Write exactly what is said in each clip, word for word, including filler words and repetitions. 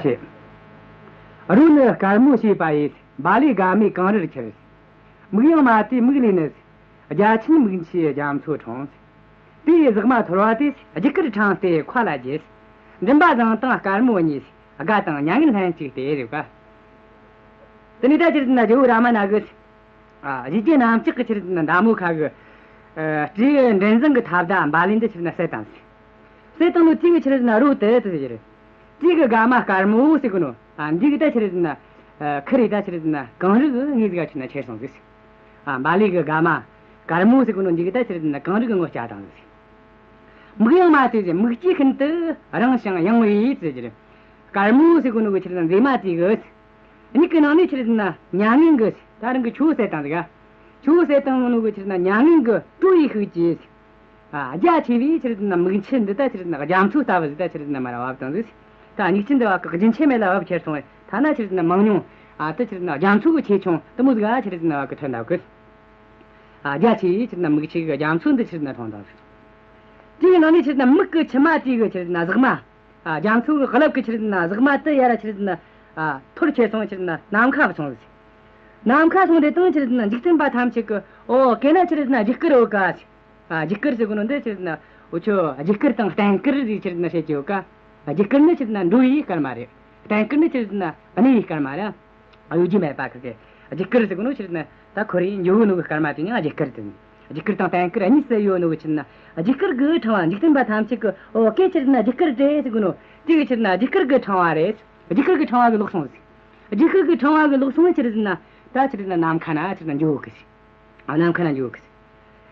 ཞེས། རོ་ནི་དཀར་མོ་བྱས་པ་ཡིས། བ་ལི་དགའ་མའི་གངས་རིར་ཁྱེར། མིག་ཡངས་མ་དེའི་མིག་ལས་ནི། རྒྱ་ཆེན་མིག་ཆུའི་རྒྱ་མཚོ་འཁྲུངས། དེ་ཡི་ཟེགས་མ་འཐོར་བ་དེས། རྒྱུ་སྐར་འཕྲེང་སྟེ་མཁའ་ལ་རྒྱས། མགྲིན་པ་བཟང་དང་དཀར་མོ་གཉིས། དགའ་དང་མྱ་ངན་ལྷན་ཅིག་སྟེ། རེད་པ། དེ་ནས་ད་ཕྱིར་ན་ཇོ་བོ་རཱ་མ་ན་གིས། ཨ། གཞིས་རྒྱུད་གནམ་ལྕགས་ཀྱི་ཕྱིར་ན་མདའ་མོ་ཁ་གི། ཨ། སྤྲེའུ་མགྲིན་བཟང་གི་ཐབ་ད་འབའ་ལི་འདི་ཕྱིར་ན་བསད་བཏང་ཟིག། བསད་བཏང་ནོ་དེ་གི་ཕྱིར་ན་རོ་དེ་དེ་ཟེར། དེ་གི་དགའ་མ་དཀར་མོ་ཟེར་གོ་ནོ། ཨ། འདི་གི་ད་ཕྱིར་ན། ཨ། ཁུར་རེ་ད་ཕྱིར་ན་གངས་རི་གི་ངོས་ཟིག་ཕྱིར་ན་ཁྱེར་སོང་ཟིག། ཨ། འབའ་ལི་གི་དགའ་མ་དཀར་མོ་ཟེར་གོ་ནོ་འདི་གི་ད་ཕྱིར་ན་གངས་རི་གི་ངོས་བཅད་བཏང་ཟིག། མིག་ཡངས་མ་དེ་ཟེར། མིག་སྐྱེས་ཤིན་ཏུ་རིང་ཞིང་ཡངས་པའི་ཟེར་གི། དཀར་མོ་ཟེར་གོ་ནོ་གི་ཕྱིར་ན་མཛེས་མ་དེ་གི། མིག་གི་ནང་ནས་ཕྱིར་ན་མྱ་ངན་གི། ད་རང་གི་ཆུ་བོ་བསད་བཏང་ཟིག། ཨ། ཆུ་བོ་བསད་བཏང་ནོ་གི་ཕྱིར་ན་མྱ་ངན་གི་དྲོད་ཡི་ཤུགས་ཀྱིས། ཨ། རྒྱ་ཆེ་བའི་ཕྱིར་ན་མིག་ཆུ་འདི་ད་ཕྱིར་ན་རྒྱ་མཚོ་ལྟ་བུ་ཟིག་ད་ཕྱིར་ན་མར་ར་བབས་བཏང་ཟིག། ད་མིག་ཆུ་འདི་བ་གི་རྒྱུན་ཆད་མེད་ལ་བབས་ཁྱེར་སོང་བས། ཐ་ན་ཕྱིར་ན་མང་ཉུང་། ཨ། ད་ཕྱིར་ན་རྒྱ་མཚོ་གི་ཆེ་ཆུང་དེ་མོ་ཟིག་ཨ་ཕྱིར་ན་བ་གི་ཐོན་འདུག་གི། ཨ། རྒྱ་ཆེ་བའི་ཕྱིར་ན་མིག་ཆུ་གི་རྒྱ་མཚོ་འདི་ཕྱིར་ན་འཁྲུངས་བཏང་ཟིག། དེའི་ནང་ནས་ཕྱིར་ན་མིག་གི་མཆི་མ་དེ་གི་ཕྱིར་ན་ཟེགས་མ། ཨ། རྒྱ་མཚོ་གི་རླབས་ཀྱི་ཕྱིར་ན་ཟེགས་མ་དེ་ཡར་ཕྱིར་ན། ཨ། འཐོར་ཁྱེར་སོང་ཕྱིར་ན་ནམ་མཁའ་སོང་ཟིག། ནམ་མཁའ་སོང་དེ་དང་ཕྱིར་ན་འཇིག་རྟེན་པ་ཐམས་ཅད་ཀྱི། ཨོ། གན་ན་ཕྱིར་ན་རྒྱུ་སྐར་ཡོད་ཀ། ཨ། རྒྱུ་སྐར་ཟེར་གོ་ནོ་འདི་ཕྱིར་ན། འུ་ཆོ་རྒྱུ་སྐར་དང་གཏན་སྐར་ཟེར་ཕྱིར་ན་བཤད་ཀྱི་ཡོད་ཀ། རྒྱུ་སྐར་ནི་ཕྱིར་ན་འགྲོ་བའི་སྐར་མ་རེད། གཏན་སྐར་ནི་ཕྱིར་ན་གནས་པའི་སྐར་མ་རེད། གཡོ་སྒྱུ་མེད་པ་ཁུར་གི། རྒྱུ་སྐར་ཟེར་གོ་ནོ་ཕྱིར་ན་ད་ཁོ་རེ་འགྱོ་གི་ནོ་གི་སྐར་མ་དེ་ནི་རྒྱུ་སྐར་དེ། རྒྱུ་སྐར་དང་གཏན་སྐར་གཉིས་སུ་ཡོད་ནོ་གི་ཕྱིར་ན། རྒྱུ་སྐར་གི་ཕྲེང་བ། འཇིག་རྟེན་པ་ཐམས་ཅད་ཀྱི། ཨོ། གན་ཕྱིར་ན་རྒྱུ་སྐར་རེད་ཟེར་གོ་ནོ་དེ་གི་ཕྱིར་ན་རྒྱུ་སྐར་གི་ཕྲེང་བ་རེད། རྒྱུ་སྐར་གི་ཕྲེང་བ་གི་ལོག་སོང་ཟིག། རྒྱུ་སྐར་གི་ཕྲེང་བ་གི་ལོག་སོང་བས་ཕྱིར་ན། ད་ཕྱིར་ན་ནམ་མཁའ་ན་ཕྱིར་ན་འགྱོ་གི་ཟིག། ཨ། ནམ་མཁའ་ན་འགྱོ་གི་ཟིག།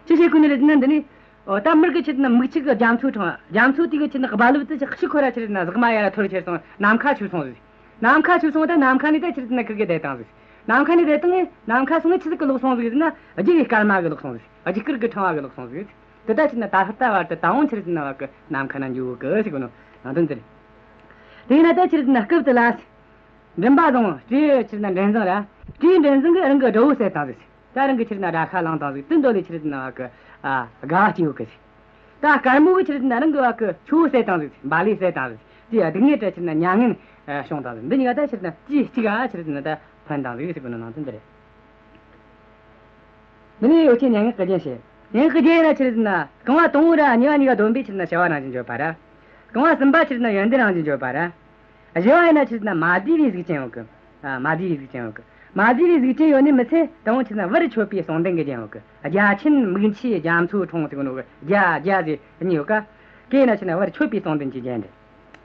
ཅི་བྱེད་དགོས་ནི་རེད་ཟེར་ན་འདི་ནི། ཨོ། ད་མིག་གི་ཕྱིར་ན་མིག་ཆུ་གི་རྒྱ་མཚོ་འཁྲུངས། རྒྱ་མཚོ་དེ་གི་ཕྱིར་ན་རྦ་རླབས་དེ་ཕྱིར་ཁོ་ར་ཕྱིར་ན་ཟེགས་མ་ཡར་འཐོར་ཁྱེར་སོང་། ནམ་མཁའ་ཆུ་སོང་ཟིག། ནམ་མཁའ་ཆུ་སོང་། ད་ནམ་མཁའ་ནས་ད་ཕྱིར་ན་ཁུར་གི་བསྡད་བཏང་ཟིག། ནམ་མཁའ་ནས་བསྡད་བཏང་ངས་ནམ་མཁའ་སོང་ངས་ཆི་ཟིག་གི་ལོག་སོང་ཟིག་ཟེར་ན། རྒྱུ་ཡི་སྐར་མ་གི་ལོག་སོང་ཟིག། རྒྱུ་སྐར་གི་ཕྲེང་བ་གི་ལོག་སོང་ཟིག། དེ་ད་ཕྱིར་ན་ད་ལྟ་བར་དུ་ད་འོང་ཕྱིར་ན་བ་གི་ནམ་མཁའ་ན་འགྱོ་གི་ཟེར་གོ་ནོ་ནང་དོན་འདི་རེད། དེ་ཡིན་ན་ད་ཕྱིར་ན་སྐབས་དེ་ལ། མགྲིན་པ་བཟང་། སྤྲེའུ་ཕྱིར་ན་མགྲིན་བཟང་ར། སྤྲེའུ་མགྲིན་བཟང་གིས་རང་གི་དགྲ་བོ་བསད་བཏང་ཟིག། ད་རང་གི་ཕྱིར་ན་དགྲ་ཤ་བླངས་བཏང་ཟིག། དེ་འདོད་ལས་ཕྱིར་ན་བ་གི། ཨ། དགའ་བ་སྐྱེ་བོ་གི་ཟིག། ད་དཀར་མོ་གི་ཕྱིར་ན་རང་གི་བ་གི་ཆུ་བོ་བསད་བཏང་ཟིག། འབའ་ལི་བསད་བཏང་ཟིག། དེ་སྡུག་བསྔལ་དྲ་ཕྱིར་ན་མྱ་ངན་བྱུང་བཏང་ཟིག། འདི་གཉིས་ཀ་ད་ཕྱིར་ན་དུས་གཅིག་ག་ཕྱིར་ན་ད་ཕན་བཏང་ཟིག་ཟེར་གོ་ནོ་ནང་དོན་འདི་རེད། འདི་ནས་འུ་ཆོས་སྙན་ངག་གི་རྒྱན་བཤད། སྙན་ངག་གི་རྒྱན་ཡིན་ན་ཕྱིར་ན་རྐང་བ་དང་པོ་ར་གཉིས་པ་གཉིས་ཀ་སྡོམ་པས་ཕྱིར་ན་བྱ་བ་རང་བཞིན་བརྗོད་པ་ར། རྐང་བ་གསུམ་པ་ཕྱིར་ན་ཡོན་ཏན་རང་བཞིན་བརྗོད་པ་ར། བཞི་བ་ཡིན་ན་ཕྱིར་ན་མ་བསྡུས་པའི་གཟུགས་ཅན་ཡོད་གི། ཨ། མ་བསྡུས་པའི་གཟུགས་ཅན་ཡོད་གི། མ་བསྡུས་པའི་གཟུགས་ཅན་ཡོད་ནི་མི་ཚད་དང་པོ་ཕྱིར་ན་བར་ཆོད་པའི་གསུང་ལྡན་གྱི་རྒྱན་ཡོད་གི། རྒྱ་ཆེན་མིག་ཆུའི་རྒྱ་མཚོ་འཁྲུངས་ཟེར་གོ་ནོ་གི། རྒྱ་རྒྱ་ཟེར་གཉིས་ཡོད་ཀ། གན་ཡིན་ན་ཕྱིར་ན་བར་ཆོད་པའི་གསུང་ལྡན་གྱི་རྒྱན་རེད།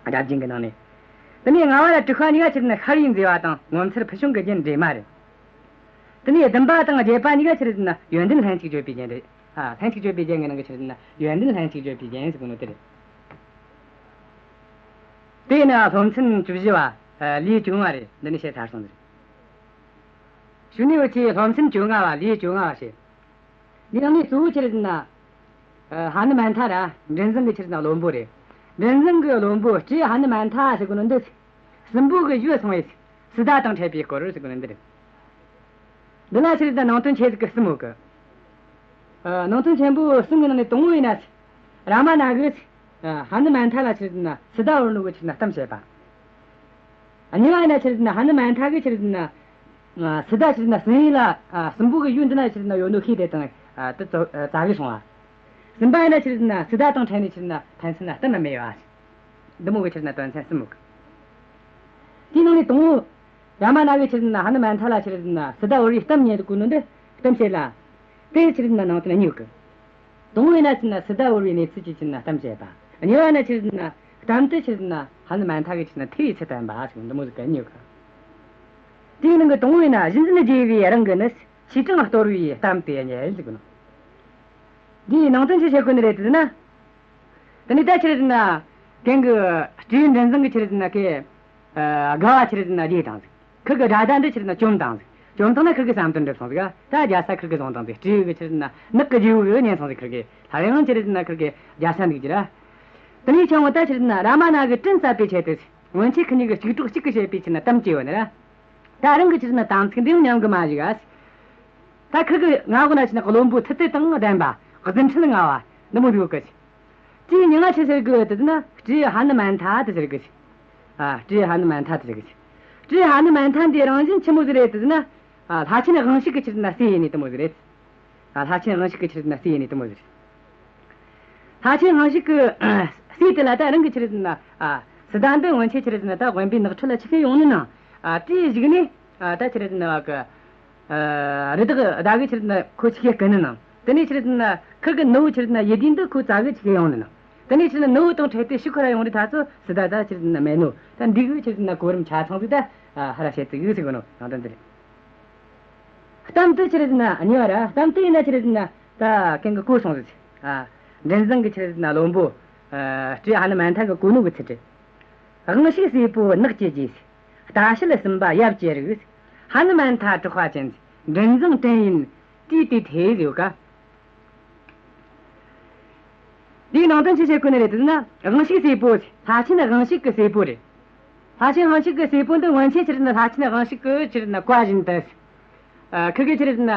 སྒྲ་རྒྱན་གྱི་ནང་ནས། དེ་ནས་ལྔ་བ་ར་དྲུག་པ་གཉིས་ཀ་ཕྱིར་ན་ཤར་བའི་མཛེས་པ་དང་ངོ་མཚར་ཕུལ་བྱུང་གི་རྒྱན་སྦྲེལ་མ་རེད། དེ་ནས་བདུན་པ་དང་བརྒྱད་པ་གཉིས་ཀ་ཕྱིར་ན་ཡོན་ཏན་ལྷན་ཅིག་བརྗོད་པའི་རྒྱན་རེད། ཨ། ལྷན་ཅིག་བརྗོད་པའི་རྒྱན་གྱི་ནང་གི་ཕྱིར་ན་ཡོན་ཏན་ལྷན་ཅིག་བརྗོད་པའི་རྒྱན་ཟེར་གོ་ནོ་དེ་རེད། དེས་ན་སློབ་ཚན་བཅུ་བཞི་བ། ཨ། ལེའུ་བཅོ་ལྔ་རེད། འདི་ནས་བཤད་ཚར་སོང་ཟིག། གཞུག་ནས་འུ་ཆོས་སློབ་ཚན་བཅོ་ལྔ་བ། ལེའུ་བཅོ་ལྔ་བ་བཤད། འདི་ནང་ནས་གཙོ་བོ་ཕྱིར་ན། ཨ། ཧ་ནུ་མན་ཐ་ར་མགྲིན་བཟང་གི་ཕྱིར་ན་བློན་པོ་རེད། མགྲིན་བཟང་གི་བློན་པོ་སྤྲེའུ་ཧ་ནུ་མན་ཐ་ཟེར་གོ་ནོ་འདི། སྲིན་པོ་གི་ཡུལ་སོང་བས་སི་ཏཱ་དང་འཕྲད་པའི་སྐོར་ཟེར་གོ་ནི་འདི་རེད། འདི་ལ་ཕྱིར་ད་ནང་དོན་ཆེ་ཟིག་གི་གསུམ་ཡོད་གི། ཨ། ནང་དོན་ཆེན་པོ་གསུམ་གི་ནང་ནས་དང་པོ་ཡིན་ན། རཱ་མ་ན་གིས། ཨ། ཧ་ནུ་མན་ཐ་ལ་ཕྱིར་ན་སི་ཏཱ་བོར་ནོ་གི་ཕྱིར་ན་གཏམ་བཤད་པ། གཉིས་པ་ཡིན་ན་ཕྱིར་ན་ཧ་ནུ་མན་ཐ་གིས་ཕྱིར་ན། ཨ། སི་ཏཱ་ཕྱིར་ན་སྲིན་ཡུལ་ལ། ཨ། སྲིན་པོ་གི་ཡུལ་འདི་ན་ཕྱིར་ན་ཡོད་ནོ་ཤེས་དེ་དང་། ཨ། དེ་ཙོ། ཨ། བཙལ་གི་སོང་བ། གསུམ་པ་ཡིན་ན་ཕྱིར་ན་སི་ཏཱ་དང་འཕྲད་ནས་ཕྱིར་ན་ཕན་ཚུན་ལ་གཏམ་མ་སྨྲས་པ། འདི་མོ་གི་ཕྱིར་ན་དོན་ཚན་གསུམ་ཡོད་གི། དེའི་ནང་ནས་དང་པོ། རཱ་མ་ན་གིས་ཕྱིར་ན་ཧ་ནུ་མན་ཐ་ལ་ཕྱིར་ན་སི་ཏཱ་བོར་བའི་གཏམ་ཉན་དུ་བཀོད་ནོ་འདི་གཏམ་བཤད་ལ། དེ་ཕྱིར་ན་ནང་དོན་གཉིས་ཡོད་གི། དང་པོ་ཡིན་ན་ཕྱིར་ན་སི་ཏཱ་བོར་བའི་གནས་ཚུལ་གྱི་ཕྱིར་ན་གཏམ་བཤད་པ། གཉིས་པ་ཡིན་ན་ཕྱིར་ན་གཏམ་དེ་ཕྱིར་ན་ཧ་ནུ་མན་ཐ་གིས་ཕྱིར་ན་ཐོས་པའི་ཚུལ་བསྟན་པ་ཟེར་འདི་མོ་ཟིག་གི་གཉིས་ཡོད་གི། དེའི་ནང་གི་དང་པོ་ཡིན་ན་གཞི་འཛིན་རྒྱལ་བོས་རང་གི་ནི་ཆོས་དྲང་གཏོར་བའི་གཏམ་དེ་ཉན་ཟེར་གི་ནོ། འདིའི་ནང་དོན་ཅི་བཤད་དགོས་ནི་རེད་ཟེར་ན། དེ་ནས་ད་ཕྱིར་ན། གན་གི་སྤྲེའུ་མགྲིན་བཟང་གིས་ཕྱིར་ན་ཁེ། ཨ། དགའ་བ་ཕྱིར་ན་རྒྱས་བཏང་ཟིག། ཁུར་གི་དགྲ་ཟླ་འདི་ཕྱིར་ན་བཅོམ་བཏང་ཟིག། བཅོམ་བཏང་ན་ཁུར་གི་བསམ་དོན་འགྲུབ་སོང་ཟིག། ད་རྒྱལ་ས་ཁུར་གི་བཟུང་བཏང་ཟིག། སྤྲེའུ་གིས་ཕྱིར་ན་ནགས་ཀྱི་རྗེ་བོ་གི་ཉན་སོང་ཟིག། ཁུར་གི་སླར་ཡང་ཕྱིར་ན་ཁུར་གི་རྒྱལ་ས་འདུག་རྒྱུ་ར། དེ་ནས་ཁྱོད་ད་ཕྱིར་ན་རཱ་མ་ན་གི་དྲིན་གསབ་པའི་ཆེད་དུ། སྔོན་ཆད་ཁུར་གཉིས་ཀྱི་གཅིག་གྲོགས་གཅིག་གིས་བྱས་པའི་ཕྱིར་ན་གཏམ་གྱི་ཡོད་ནི་ར། ད་རང་གི་ཕྱིར་ན་དམ་ཚིག་འདི་ཡང་ཉམས་གི་མ་བཞག་ག། ད་ཁུར་གི་མངའ་འོག་ན་ཕྱིར་ན་བློན་པོ་མཐུ་དད་དང་ལྡན་པ། རྫུ་འཕྲུལ་མངའ་བ་འདི་མོ་ཡོད་གི། དེའི་མྱིང་ང་ཆི་ཟེར་གི་ཡོད་དེ་ན་སྤྲེའུ་ཧ་ནུ་མན་ཐ་དེ་ཟེར་གི། ཨ། སྤྲེའུ་ཧ་ནུ་མན་ཐ་དེ་ཟེར་གི། སྤྲེའུ་ཧ་ནུ་མན་ཐ་འདི་རང་བཞིན་ཆི་མོ་ཟིག་རེད་དེ་ཟེར་ན། ཨ། ལྷ་ཆེན་དབང་ཕྱུག་གི་ཆི་རེད་ཟེར་ན་སྲས་ཡིན་ནི་དེ་མོ་ཟིག་རེད། ཨ། ལྷ་ཆེན་དབང་ཕྱུག་གི་ཆི་རེད་ཟེར་ན་སྲས་ཡིན་ནི་དེ་མོ་ཟིག་རེད། ལྷ་ཆེན་དབང་ཕྱུག་གི་སྲས་དེ་ལ་ད་རང་གི་ཆི་རེད་ཟེར་ན། ཨ། སི་ཏཱ་འདི་སྔོན་ཆད་ཆི་རེད་ཟེར་ན་ད་དབེན་པའི་ནགས་ཁྲོད་ལ་ཆི་ཟིག་ཡོང་ནི་ན། ཨ། དེའི་གཞུག་ནས། ཨ། ད་ཆི་རེད་ཟེར་ན་བ་གི། ཨ། རི་དྭགས་བདག་གི་ཆི་རེད་ཟེར་ན་ཁོ་ཆི་གེ་སྐུ་ནི་ན། དེ་ནས་ཆི་རེད་ཟེར་ན་ཁིར་གི་ནུ་བོ་ཆི་རེད་ཟེར་ན་ཡིད་བདེ་འདི་ཁོ་བཙལ་གི་ཆི་གེ་ཡོང་ནི་ན། དེ་ནས་ཆི་རེད་ཟེར་ན་ནུ་བོ་དང་འཕྲད་དེ་ཕྱུག་ཁོ་ར་ཡོང་དུས་ད་ཚོ་སི་ཏཱ་ད་ཆི་རེད་ཟེར་ན་མེད་ནོ། ད་འདི་གི་ཆི་རེད་ཟེར་ན་གོ་རིམ་ཆ་ཚང་ཟིག་ད། ཨ། ཧ་ར་བཤད་ཚིག་ཡོད་ཟེར་གོ་ནོ་ནང་དོན་འདི་རེད། གཏམ་དེ་ཆི་རེད་ཟེར་ན་གཉིས་པ་ར། གཏམ་དེ་ཡིན་ན་ཆི་རེད་ཟེར་ན་ད་གན་གི་གོ་སོང་ཟིག་ཨ། མགྲིན་བཟང་གི་ཆི་རེད་ཟེར་ན་བློན་པོ། ཨ། སྤྲེའུ་ཧ་ནུ་མན་ཐ་གི་གོ་ནོ་གི་ཚུལ་རེད། དབང་ཕྱུག་སྲས་པོ་ནགས་ཀྱི་རྗེ། རྟ་ཞལ་གསུམ་པ་ཡབ་ཀྱི་རིགས། ཧ་ནུ་མན་ཐ་གྲགས་པ་ཅན། མགྲིན་བཟང་དྲན་ཡིན་དུས་དེ་ཐོས་ཡོད་ཀ། དེའི་ནང་དོན་ཆི་བཤད་གོ་ནི་རེད་ཟེར་ན། དབང་ཕྱུག་སྲས་པོ། ལྷ་ཆེན་དབང་ཕྱུག་གི་སྲས་པོ་རེད། ལྷ་ཆེན་དབང་ཕྱུག་གི་སྲས་པོ་འདི་སྔོན་ཆད་ཆི་རེད་ཟེར་ན་ལྷ་ཆེན་དབང་ཕྱུག་གི་ཆི་རེད་ཟེར་ན་བཀའ་བཞིན་དུ། ཨ། ཁིར་གི་ཆི་རེད་ཟེར་ན།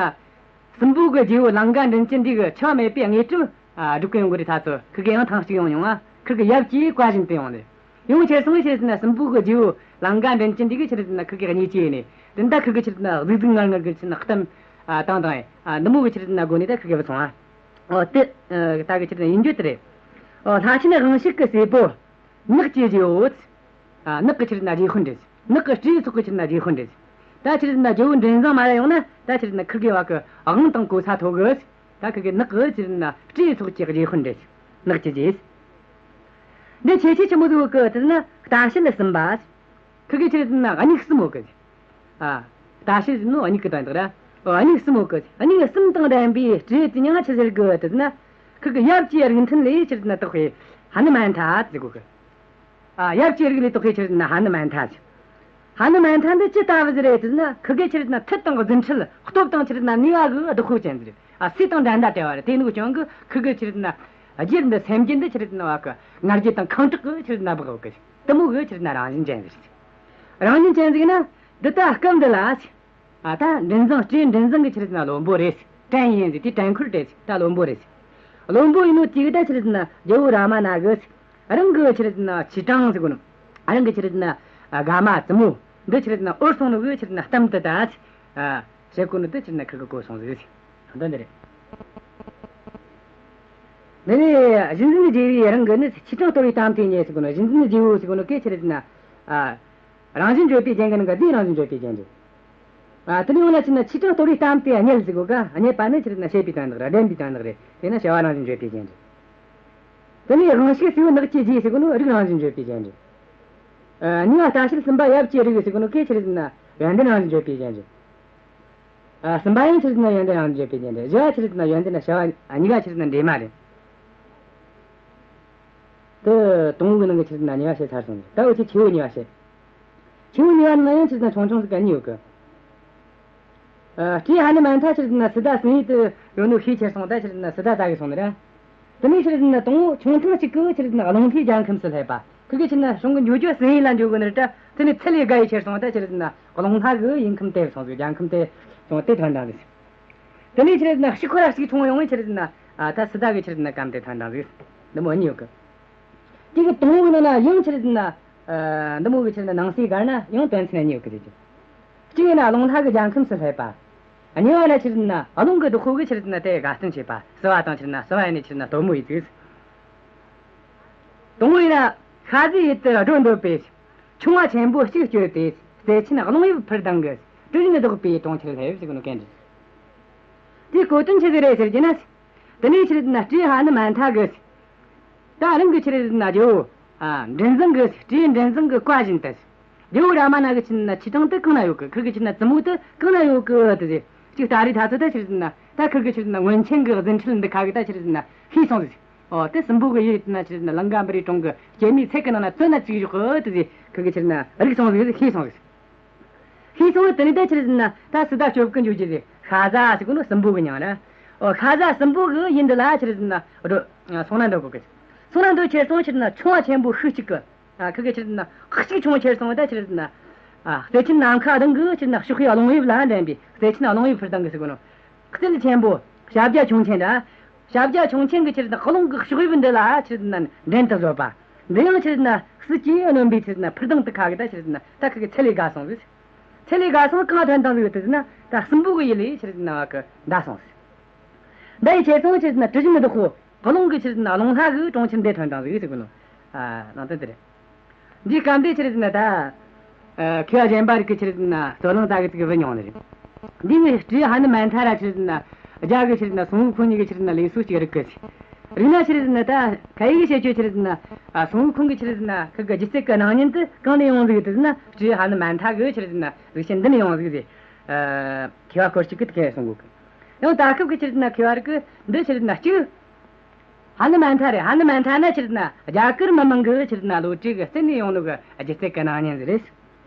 སྲིན་པོ་གི་རྗེ་བོ་ལང་ཀ་མགྲིན་བཅུ་འདི་གི་འཆི་བ་མེད་པའི་དངོས་གྲུབ། ཨ། སྒྲུབ་གི་ཡོང་གི་རེད་ད་ཚོ། ཁིར་གི་ཡང་ཐེངས་གཅིག་ཡོང་མྱོང་ང་། ཁིར་གི་ཡབ་ཀྱི་བཀའ་བཞིན་དུ་ཡོང་ནི། ཡོང་ཁྱེར་སོང་ཆི་རེད་ཟེར་ན་སྲིན་པོ་གི་རྗེ་བོ་ལང་ཀ་མགྲིན་བཅུ་འདི་གི་ཆི་རེད་ཟེར་ན་ཁིར་གི་གཉིས་ཀྱི་ཡིན་ནི། དེ་འདྲ་ཁིར་གི་ཆི་རེད་ཟེར་ན་གཟིག་གཟིག་ངར་ངར་གི་ཆི་རེད་ཟེར་ན་གཏམ། ཨ། བཏང་བཏང་ཡིན། ཨ། འདི་མོ་གི་ཆི་རེད་ཟེར་ན་སྒོ་ནས་ད་ཁིར་གི་བུད་སོང་ཨ། ཨོ་དེ། ཨ། ད་གི་ཆི་རེད་ཟེར་ན་ཡིན་རྒྱུ་དེ་རེད། ཨོ་ལྷ་ཆེན་དབང་ཕྱུག་གི་སྲས་པོ། ནགས་ཀྱི་རྗེ་བོ། ཨ། ནགས་ཀྱི་ཆི་རེད་ཟེར་ན་རྗེ་དཔོན་རེད། ནགས་ཀྱི་སྤྲེའུ་ཚོགས་ཀྱི་ཆི་རེད་ཟེར་ན་རྗེ་དཔོན་རེད། ད་ཆི་རེད་ཟེར་ན་རྒྱལ་བོ་མགྲིན་བཟང་མ་ར་ཡོང་ན་ད་ཆི་རེད་ཟེར་ན་ཁིར་གི་བ་གི་དབང་དང་གོ་ས་ཐོབ་གི། ད་ཁིར་གི་ནགས་ཀྱི་ཆི་རེད་ཟེར་ན་སྤྲེའུ་ཚོགས་ཀྱི་རྗེ་དཔོན་རེད། ནགས་ཀྱི་རྗེ། འདི་ཁྱད་ཆོས་ཆི་མོ་ཟིག་ཡོད་གི་ཟེར་ན་རྟ་ཞལ་གསུམ་པ། ཁིར་གི་ཆི་རེད་ཟེར་ན་མིག་གསུམ་ཡོད་གི། ཨ། རྟ་ཞལ་ཟེར་ནོ་མིག་གི་དོན་དག་ར། ཨོ་མིག་གསུམ་ཡོད་གི། མིག་གསུམ་དང་ལྡན་པའི་སྤྲེའུ་དེ་མྱིང་ང་ཆི་ཟེར་གི་ཟེར་ན། ཁིར་གི་ཡབ་ཀྱི་རིགས་མཐུན་ལས་ཆི་རེད་ཟེར་ན་བཏགས་པའི་ཧ་ནུ་མན་ཐ་ཟེར་གོ་གི། ཨ། ཡབ་ཀྱི་རིགས་ལས་བཏགས་པའི་ཆི་རེད་ཟེར་ན་ཧ་ནུ་མན་ཐ་ཟེར། ཧ་ནུ་མན་ཐ་འདི་ཅི་ལྟ་བུ་ཟིག་རེད་ཟེར་ན་ཁིར་གི་ཆི་རེད་ཟེར་ན་མཐུ་དང་རྫུ་འཕྲུལ། སྟོབས་དང་ཆི་རེད་ཟེར་ན་ནུས་པ་གི་བདག་པོ་ཅན་ཟིག་རེད། ཨ། སྲས་དང་འགྲན་ཟླ་བྲལ་བ་རེད། དེ་ནི་ཀྱང་གི་ཁིར་གི་ཆི་རེད་ཟེར་ན་རྒྱུད་འདི་སེམས་རྒྱུད་འདི་ཆི་རེད་ཟེར་ན་བ་གི་ང་རྒྱལ་དང་ཁེངས་དྲེགས་གི་ཆི་རེད་ཟེར་ན་འབག་ཡོད་གི། དེ་མོ་གི་ཆི་རེད་ཟེར་ན་རང་བཞིན་ཅན་ཟིག་རེད། རང་བཞིན་ཅན་ཟིག་ན་འདི་ལྟ་སྐབས་འདི་ལ། ཨ། ད་མགྲིན་བཟང་སྤྲེའུ་མགྲིན་བཟང་གི་ཆི་རེད་ཟེར་ན་བློན་པོ་རེད། བྲན་ཡིན་ཟེར་དེ་བྲན་འཁོར་རེད། ད་བློན་པོ་རེད། བློན་པོ་ཡིན་ནོ་དེ་གི་ད་ཆི་རེད་ཟེར་ན་རྒྱལ་བོ་རཱ་མ་ན་གི་རང་གི་ཆི་རེད་ཟེར་ན་ཆོས་གྲངས་ཟེར་གོ་ནོ། རང་གི་ཆི་རེད་ཟེར་ན་དགའ་མ་བཙུན་མོ་འདི་ཆི་རེད་ཟེར་ན་འོར་སོང་ནོ་གི་ཆི་རེད་ཟེར་ན་གཏམ་དེ་ད། ཨ། བཤད་གོ་ནོ་དེ་ཆི་རེད་ཟེར་ན་ཁིར་གི་གོ་སོང་ཟིག་རེད། འདི་འདི་རེད། འདི་ནས་གཞུ་འཛིན་རྗེ་བོས་རང་གི་ནི་ཆོས་གྲངས་སྟོར་བའི་གཏམ་དེ་ཉན་ཟེར་གོ་ནོ། གཞུ་འཛིན་རྗེ་བོ་ཟེར་གོ་ནོ་གི་ཆི་རེད་ཟེར་ན། ཨ། རང་བཞིན་བརྗོད་པའི་རྒྱན་གྱི་ནང་གི་འདི་རང་བཞིན་བརྗོད་པའི་རྒྱན་རེད། ཨ། དེ་ནས་འོ་ན་ཆི་རེད་ཟེར་ན་ཆོས་གྲངས་སྟོར་བའི་གཏམ་དེ་རྙེད་ཟེར་གོ་ག། རྙེད་པ་ནི་ཆི་རེད་ཟེར་ན་བཤད་པའི་དོན་དག་རེད། བདེན་པའི་དོན་དག་རེད། དེ་ནི་བྱ་བ་རང་བཞིན་བརྗོད་པའི་རྒྱན་རེད། དེ་ནས་དབང་ཕྱུག་སྲས་པོ་ནགས་ཀྱི་རྗེ་ཟེར་གོ་ནོ་རིགས་རང་བཞིན་བརྗོད་པའི་རྒྱན་རེད། ཨ། གཉིས་པ་རྟ་ཞལ་གསུམ་པ་ཡབ་ཀྱི་རིགས་ཟེར་གོ་ནོ་གི་ཆི་རེད་ཟེར་ན་ཡོན་ཏན་རང་བཞིན་བརྗོད་པའི་རྒྱན་རེད། ཨ། གསུམ་པ་ཡང་ཆི་རེད་ཟེར་ན་ཡོན་ཏན་རང་བཞིན་བརྗོད་པའི་རྒྱན་རེད། བཞི་བ་ཆི་རེད་ཟེར་ན་ཡོན་ཏན་ན་བྱ་བ་གཉིས་ཀ་ཆི་རེད་ཟེར་ན་འདྲེས་མ་རེད། དེ་དང་པོ་གི་ནང་གི་ཆི་རེད་ཟེར་ན་གཉིས་པ་བཤད་ཚར་སོང་། ད་འུ་ཚོས་ཆེ་བོ་གཉིས་པ་བཤད། ཆེ་བོ་གཉིས་པ་ནང་ཡང་ཆི་རེད་ཟེར་ན་ཆུང་ཆུང་ཟིག་ག་གཉིས་ཡོད་གི། ཨ། སྤྲེའུ་ཧ་ནུ་མན་ཐ་ཆི་རེད་ཟེར་ན་སི་ཏཱ་སྲིན་ཡུལ་དུ་ཡོད་ནོ་ཤེས་ཁྱེར་སོང་། ད་ཆི་རེད་ཟེར་ན་སི་ཏཱ་བཙལ་གི་སོང་ནི་རེད། དེ་ནས་ཆི་རེད་ཟེར་ན་དང་པོ་ཆུང་ཐུང་གཅིག་གི་ཆི་རེད་ཟེར་ན་རླུང་ལྷའི་རྒྱལ་ཁམས་སུ་སླེབས་པ། ཁིར་གི་ཆི་རེད་ཟེར་ན་སྲུང་གི་འགྱོ་རྒྱུ་སྲིན་ཡུལ་ལ་འགྱོ་དགོས་ནི་རེད་དྲ། དེ་ནས་ཚུར་ལས་དགའ་ཡི་ཁྱེར་སོང་། ད་ཆི་རེད་ཟེར་ན་རླུང་ལྷ་གི་ཡུལ་ཁམས་དེར་སོང་ཟིག་རྒྱལ་ཁམས་དེར་སོང་སྟེ་ཐོན་དང་ཟིག་དེ་ནས་ཆི་རེད་ཟེར་ན་ཕྱུག་ཁོ་ར་ཞིག་ཆུང་ཡོང་བས་ཆི་རེད་ཟེར་ན། ཨ། ད་སི་ཏཱ་གི་ཆི་རེད་ཟེར་ན་གམ་དེ་ཐོན་དང་ཟིག་འདི་མོ་གཉིས་ཡོད་གི། དེ་གི་དང་པོ་གི་ནང་ན་ཡང་ཆི་རེད་ཟེར་ན། ཨ། འདི་མོ་གི་ཆི་རེད་ཟེར་ན་ནང་གསེས་སྒང་ན་ཡང་དོན་ཚན་གཉིས་ཡོད་གི་རེད། གཅིག་ཡིན་ན་རླུང་ལྷ་གི་རྒྱལ་ཁམས་སུ་སླེབས་པ། གཉིས་པ་ན་ཆི་རེད་ཟེར་ན་རླུང་གི་བདག་པོ་གིས་ཆི་རེད་ཟེར་ན་དེ་དགའ་སྟོན་བྱས་པ། བསུ་བ་དང་ཆི་རེད་ཟེར་ན་བསུ་བ་ཡིན་ནས་ཆི་རེད་ཟེར་ན་སྟོན་མོ་ཡིན་ཟིག་དང་པོ་ཡིན་ན་ཤ་ཟའི་ཡུལ་དུ་སྒྲོ་འདོགས་པའི། ཆུང་བ་ཆེན་པོ་གཅིག་བསྐྱོད་དེ། རྩེ་ཆེན་རླུང་ཡབ་ཕུར་ལྡིང་གི། གྲུ་བཞིན་བདོག་པའི་གྲོང་ཁྱེར་སླེབས་ཟེར་གོ་ནོ་གན་རེད། དེའི་གོ་དོན་ཆི་ཟིག་རེད་ཟེར་གྱི་ན། དེ་ནས་ཆི་རེད་ཟེར་ན་སྤྲེའུ་ཧ་ནུ་མན་ཐ་གི། ད་རང་གི་ཆི་རེད་ཟེར་ན་རྒྱལ་བོ། ཨ། མགྲིན་བཟང་གི། སྤྲེའུ་མགྲིན་བཟང་གི་བཀའ་བཞིན་དུ། རྒྱལ་བོ་རཱ་མ་ན་གི་ཆི་རེད་ཟེར་ན་ཆོས་གྲངས་དེ་གང་ན་ཡོད་གི། ཁིར་གི་ཆི་རེད་ཟེར་ན་བཙུན་མོ་དེ་གང་ན་ཡོད་གི་དེ་ཟེར། ཅིག་ལྟ་རེ་ད་ཚོད་ད་ཆི་རེད་ཟེར་ན་ད་ཁིར་གི་ཆི་རེད་ཟེར་ན་སྔོན་ཆད་གི་རྫུ་འཕྲུལ་འདི་ཁ་གི་ད་ཆི་རེད་ཟེར་ན་ཤེས་སོང་ཟིག་ཨོ། དེ་སྲིན་པོ་གི་ཡུལ་ན་ཆི་རེད་ཟེར་ན་ལང་ཀ་པུ་རིའི་གྲོང་གི་སྐྱེད་མོས་ཚལ་གི་ནང་ན་བཙོན་ན་བཅུག་བཞག་གི་དེ་ཟེར། ཁིར་གི་ཆི་རེད་ཟེར་ན་རིག་སོང་ཟིག་ཤེས་སོང་ཟིག་ཤེས་སོང་བས་དེ་ནས་ད་ཆི་རེད་ཟེར་ན་ད་སི་ཏཱ་སྐྱོབ་གི་འཇུག་རྒྱུ་ཟེར། ཤ་ཟ་ཟེར་གོ་ནོ་སྲིན་པོ་གི་མྱིང་རེད། ཨོ། ཤ་ཟ་སྲིན་པོ་གི་ཡུལ་འདི་ལ་ཆི་རེད་ཟེར་ན་འགྲོ་སོང་ན་འགྲོ་དགོས་གི། སོང་ན་འགྲོ་ཁྱེར་སོང་ཆི་རེད་ཟེར་ན་ཆུང་བ་ཆེན་པོ་ཤུགས་གཅིག་གི། ཨ། ཁིར་གི་ཆི་རེད་ཟེར་ན་གཅིག་ཆུང་ཁྱེར་སོང་ད་ཆི་རེད་ཟེར་ན། ཨ། རྩེ་ཆེན་ནམ་མཁའ་ལྡིང་གི་ཆི་རེད་ཟེར་ན་ཕྱོགས་ཡུལ་རླུང་ཡབ་ལ་འགྲན་པའི་རྩེ་ཆེན་རླུང་ཡབ་ཕུར་ལྡིང་གི་ཟེར་གོ་ནོ། རྩལ་ཆེན་པོ། ཞབས་རྒྱ་ཁྱུང་ཆེན་ར། ཞབས་རྒྱ་ཁྱུང་ཆེན་གི་ཆི་རེད་ཟེར་ན་རླུང་གི་ཕྱོགས་ཡུལ་འདི་ལ་ཆི་རེད་ཟེར་ན་འགྲན་དུ་བཟོད་པ། འདི་ཡང་ཆི་རེད་ཟེར་ན་སྲིད་ཀྱིས་གནོན་པའི་ཆི་རེད་ཟེར་ན་འཕུར་ལྡིང་དེ་ཁ་གི་ད་ཆི་རེད་ཟེར་ན་ད་ཁི་གི་ཚད་ལས་བརྒལ་སོང་ཟིག་ཚད་ལས་བརྒལ་སོང་གང་ཐོན་བཏང་ཟིག་ཡོད་དེ་ཟེར་ན་ད་སྲིན་པོ་གི་ཡུལ་ལས་ཆི་རེད་ཟེར་ན་བ་གི་འདའ་སོང་ཟིག་འདའ་ཡི་ཁྱེར་སོང་ཆི་རེད་ཟེར་ན་གྲུ་བཞི་ནི་བདག་པོ་རླུང་གི་ཆི་རེད་ཟེར་ན་རླུང་ལྷ་གི་གྲོང་ཁྱེར་འདི་ཐོན་བཏང་ཟིག་ཟེར་གོ་ནོ། ཨ་ནང་དོན་དེ་རེད། འདིའི་སྐབས་འདི་ཆི་རེད་ཟེར་ན་ད། ཨ། མཁས་པ་གཞན་པ་རིགས་ཀྱིས་ཆི་རེད་ཟེར་ན་རྩོད་གླེང་ད་གི་ཅིག་བུད་མྱོང་ནི་རེད། འདི་ནི་སྤྲེའུ་ཧ་ནུ་མན་ཐ་ར་ཆི་རེད་ཟེར་ན་རྒྱ་གི་ཆི་རེད་ཟེར་ན་སུན་ཝུ་ཁུན་གཉིས་ཀྱི་ཆི་རེད་ཟེར་ན་ལས་སུ་ཅིག་རིག་གི་ཟེར། རིག་ན་ཆི་རེད་ཟེར་ན་ད་ཁ་ཡིག་གི་བཤད་རྒྱུ་ཆི་རེད་ཟེར་ན། ཨ། སུན་ཝུ་ཁུན་གྱི་ཆི་རེད་ཟེར་ན་ཁི་གི་ལྗིད་ཚད་ཀྱི་སྣང་བརྙན་དེ་གང་ནས་ཡོང་ཟིག་ཡོད་དེ་ཟེར་ན་སྤྲེའུ་ཧ་ནུ་མན་ཐ་གི་ཆི་རེད་ཟེར་ན་གཟུགས་བྱད་འདི་ནས་ཡོང་ཟིག་ཟེར། ཨ། མཁས་པ་སྐོར་ཅིག་གིས་དེ་གས་གསུང་གོ་གི། ཡང་ད་སྐབས་ཀྱི་ཆི་རེད་ཟེར་ན་མཁས་པ་རིགས་ཀྱིས་འདི་ཆི་རེད་ཟེར་ན་གཅིག་ཧ་ནུ་མན་ཐ་རེད། ཧ་ནུ་མན་ཐ་ནི་ཆི་རེད་ཟེར་ན་རྒྱ་གར་མི་མང་གི་ཆི་རེད་ཟེར་ན་བློ་གྲོས་ཀྱི་རྩལ་ནས་ཡོང་ནོ་གི་ལྗིད་ཚད་ཀྱི་སྣང་བརྙན་ཟིག་རེད།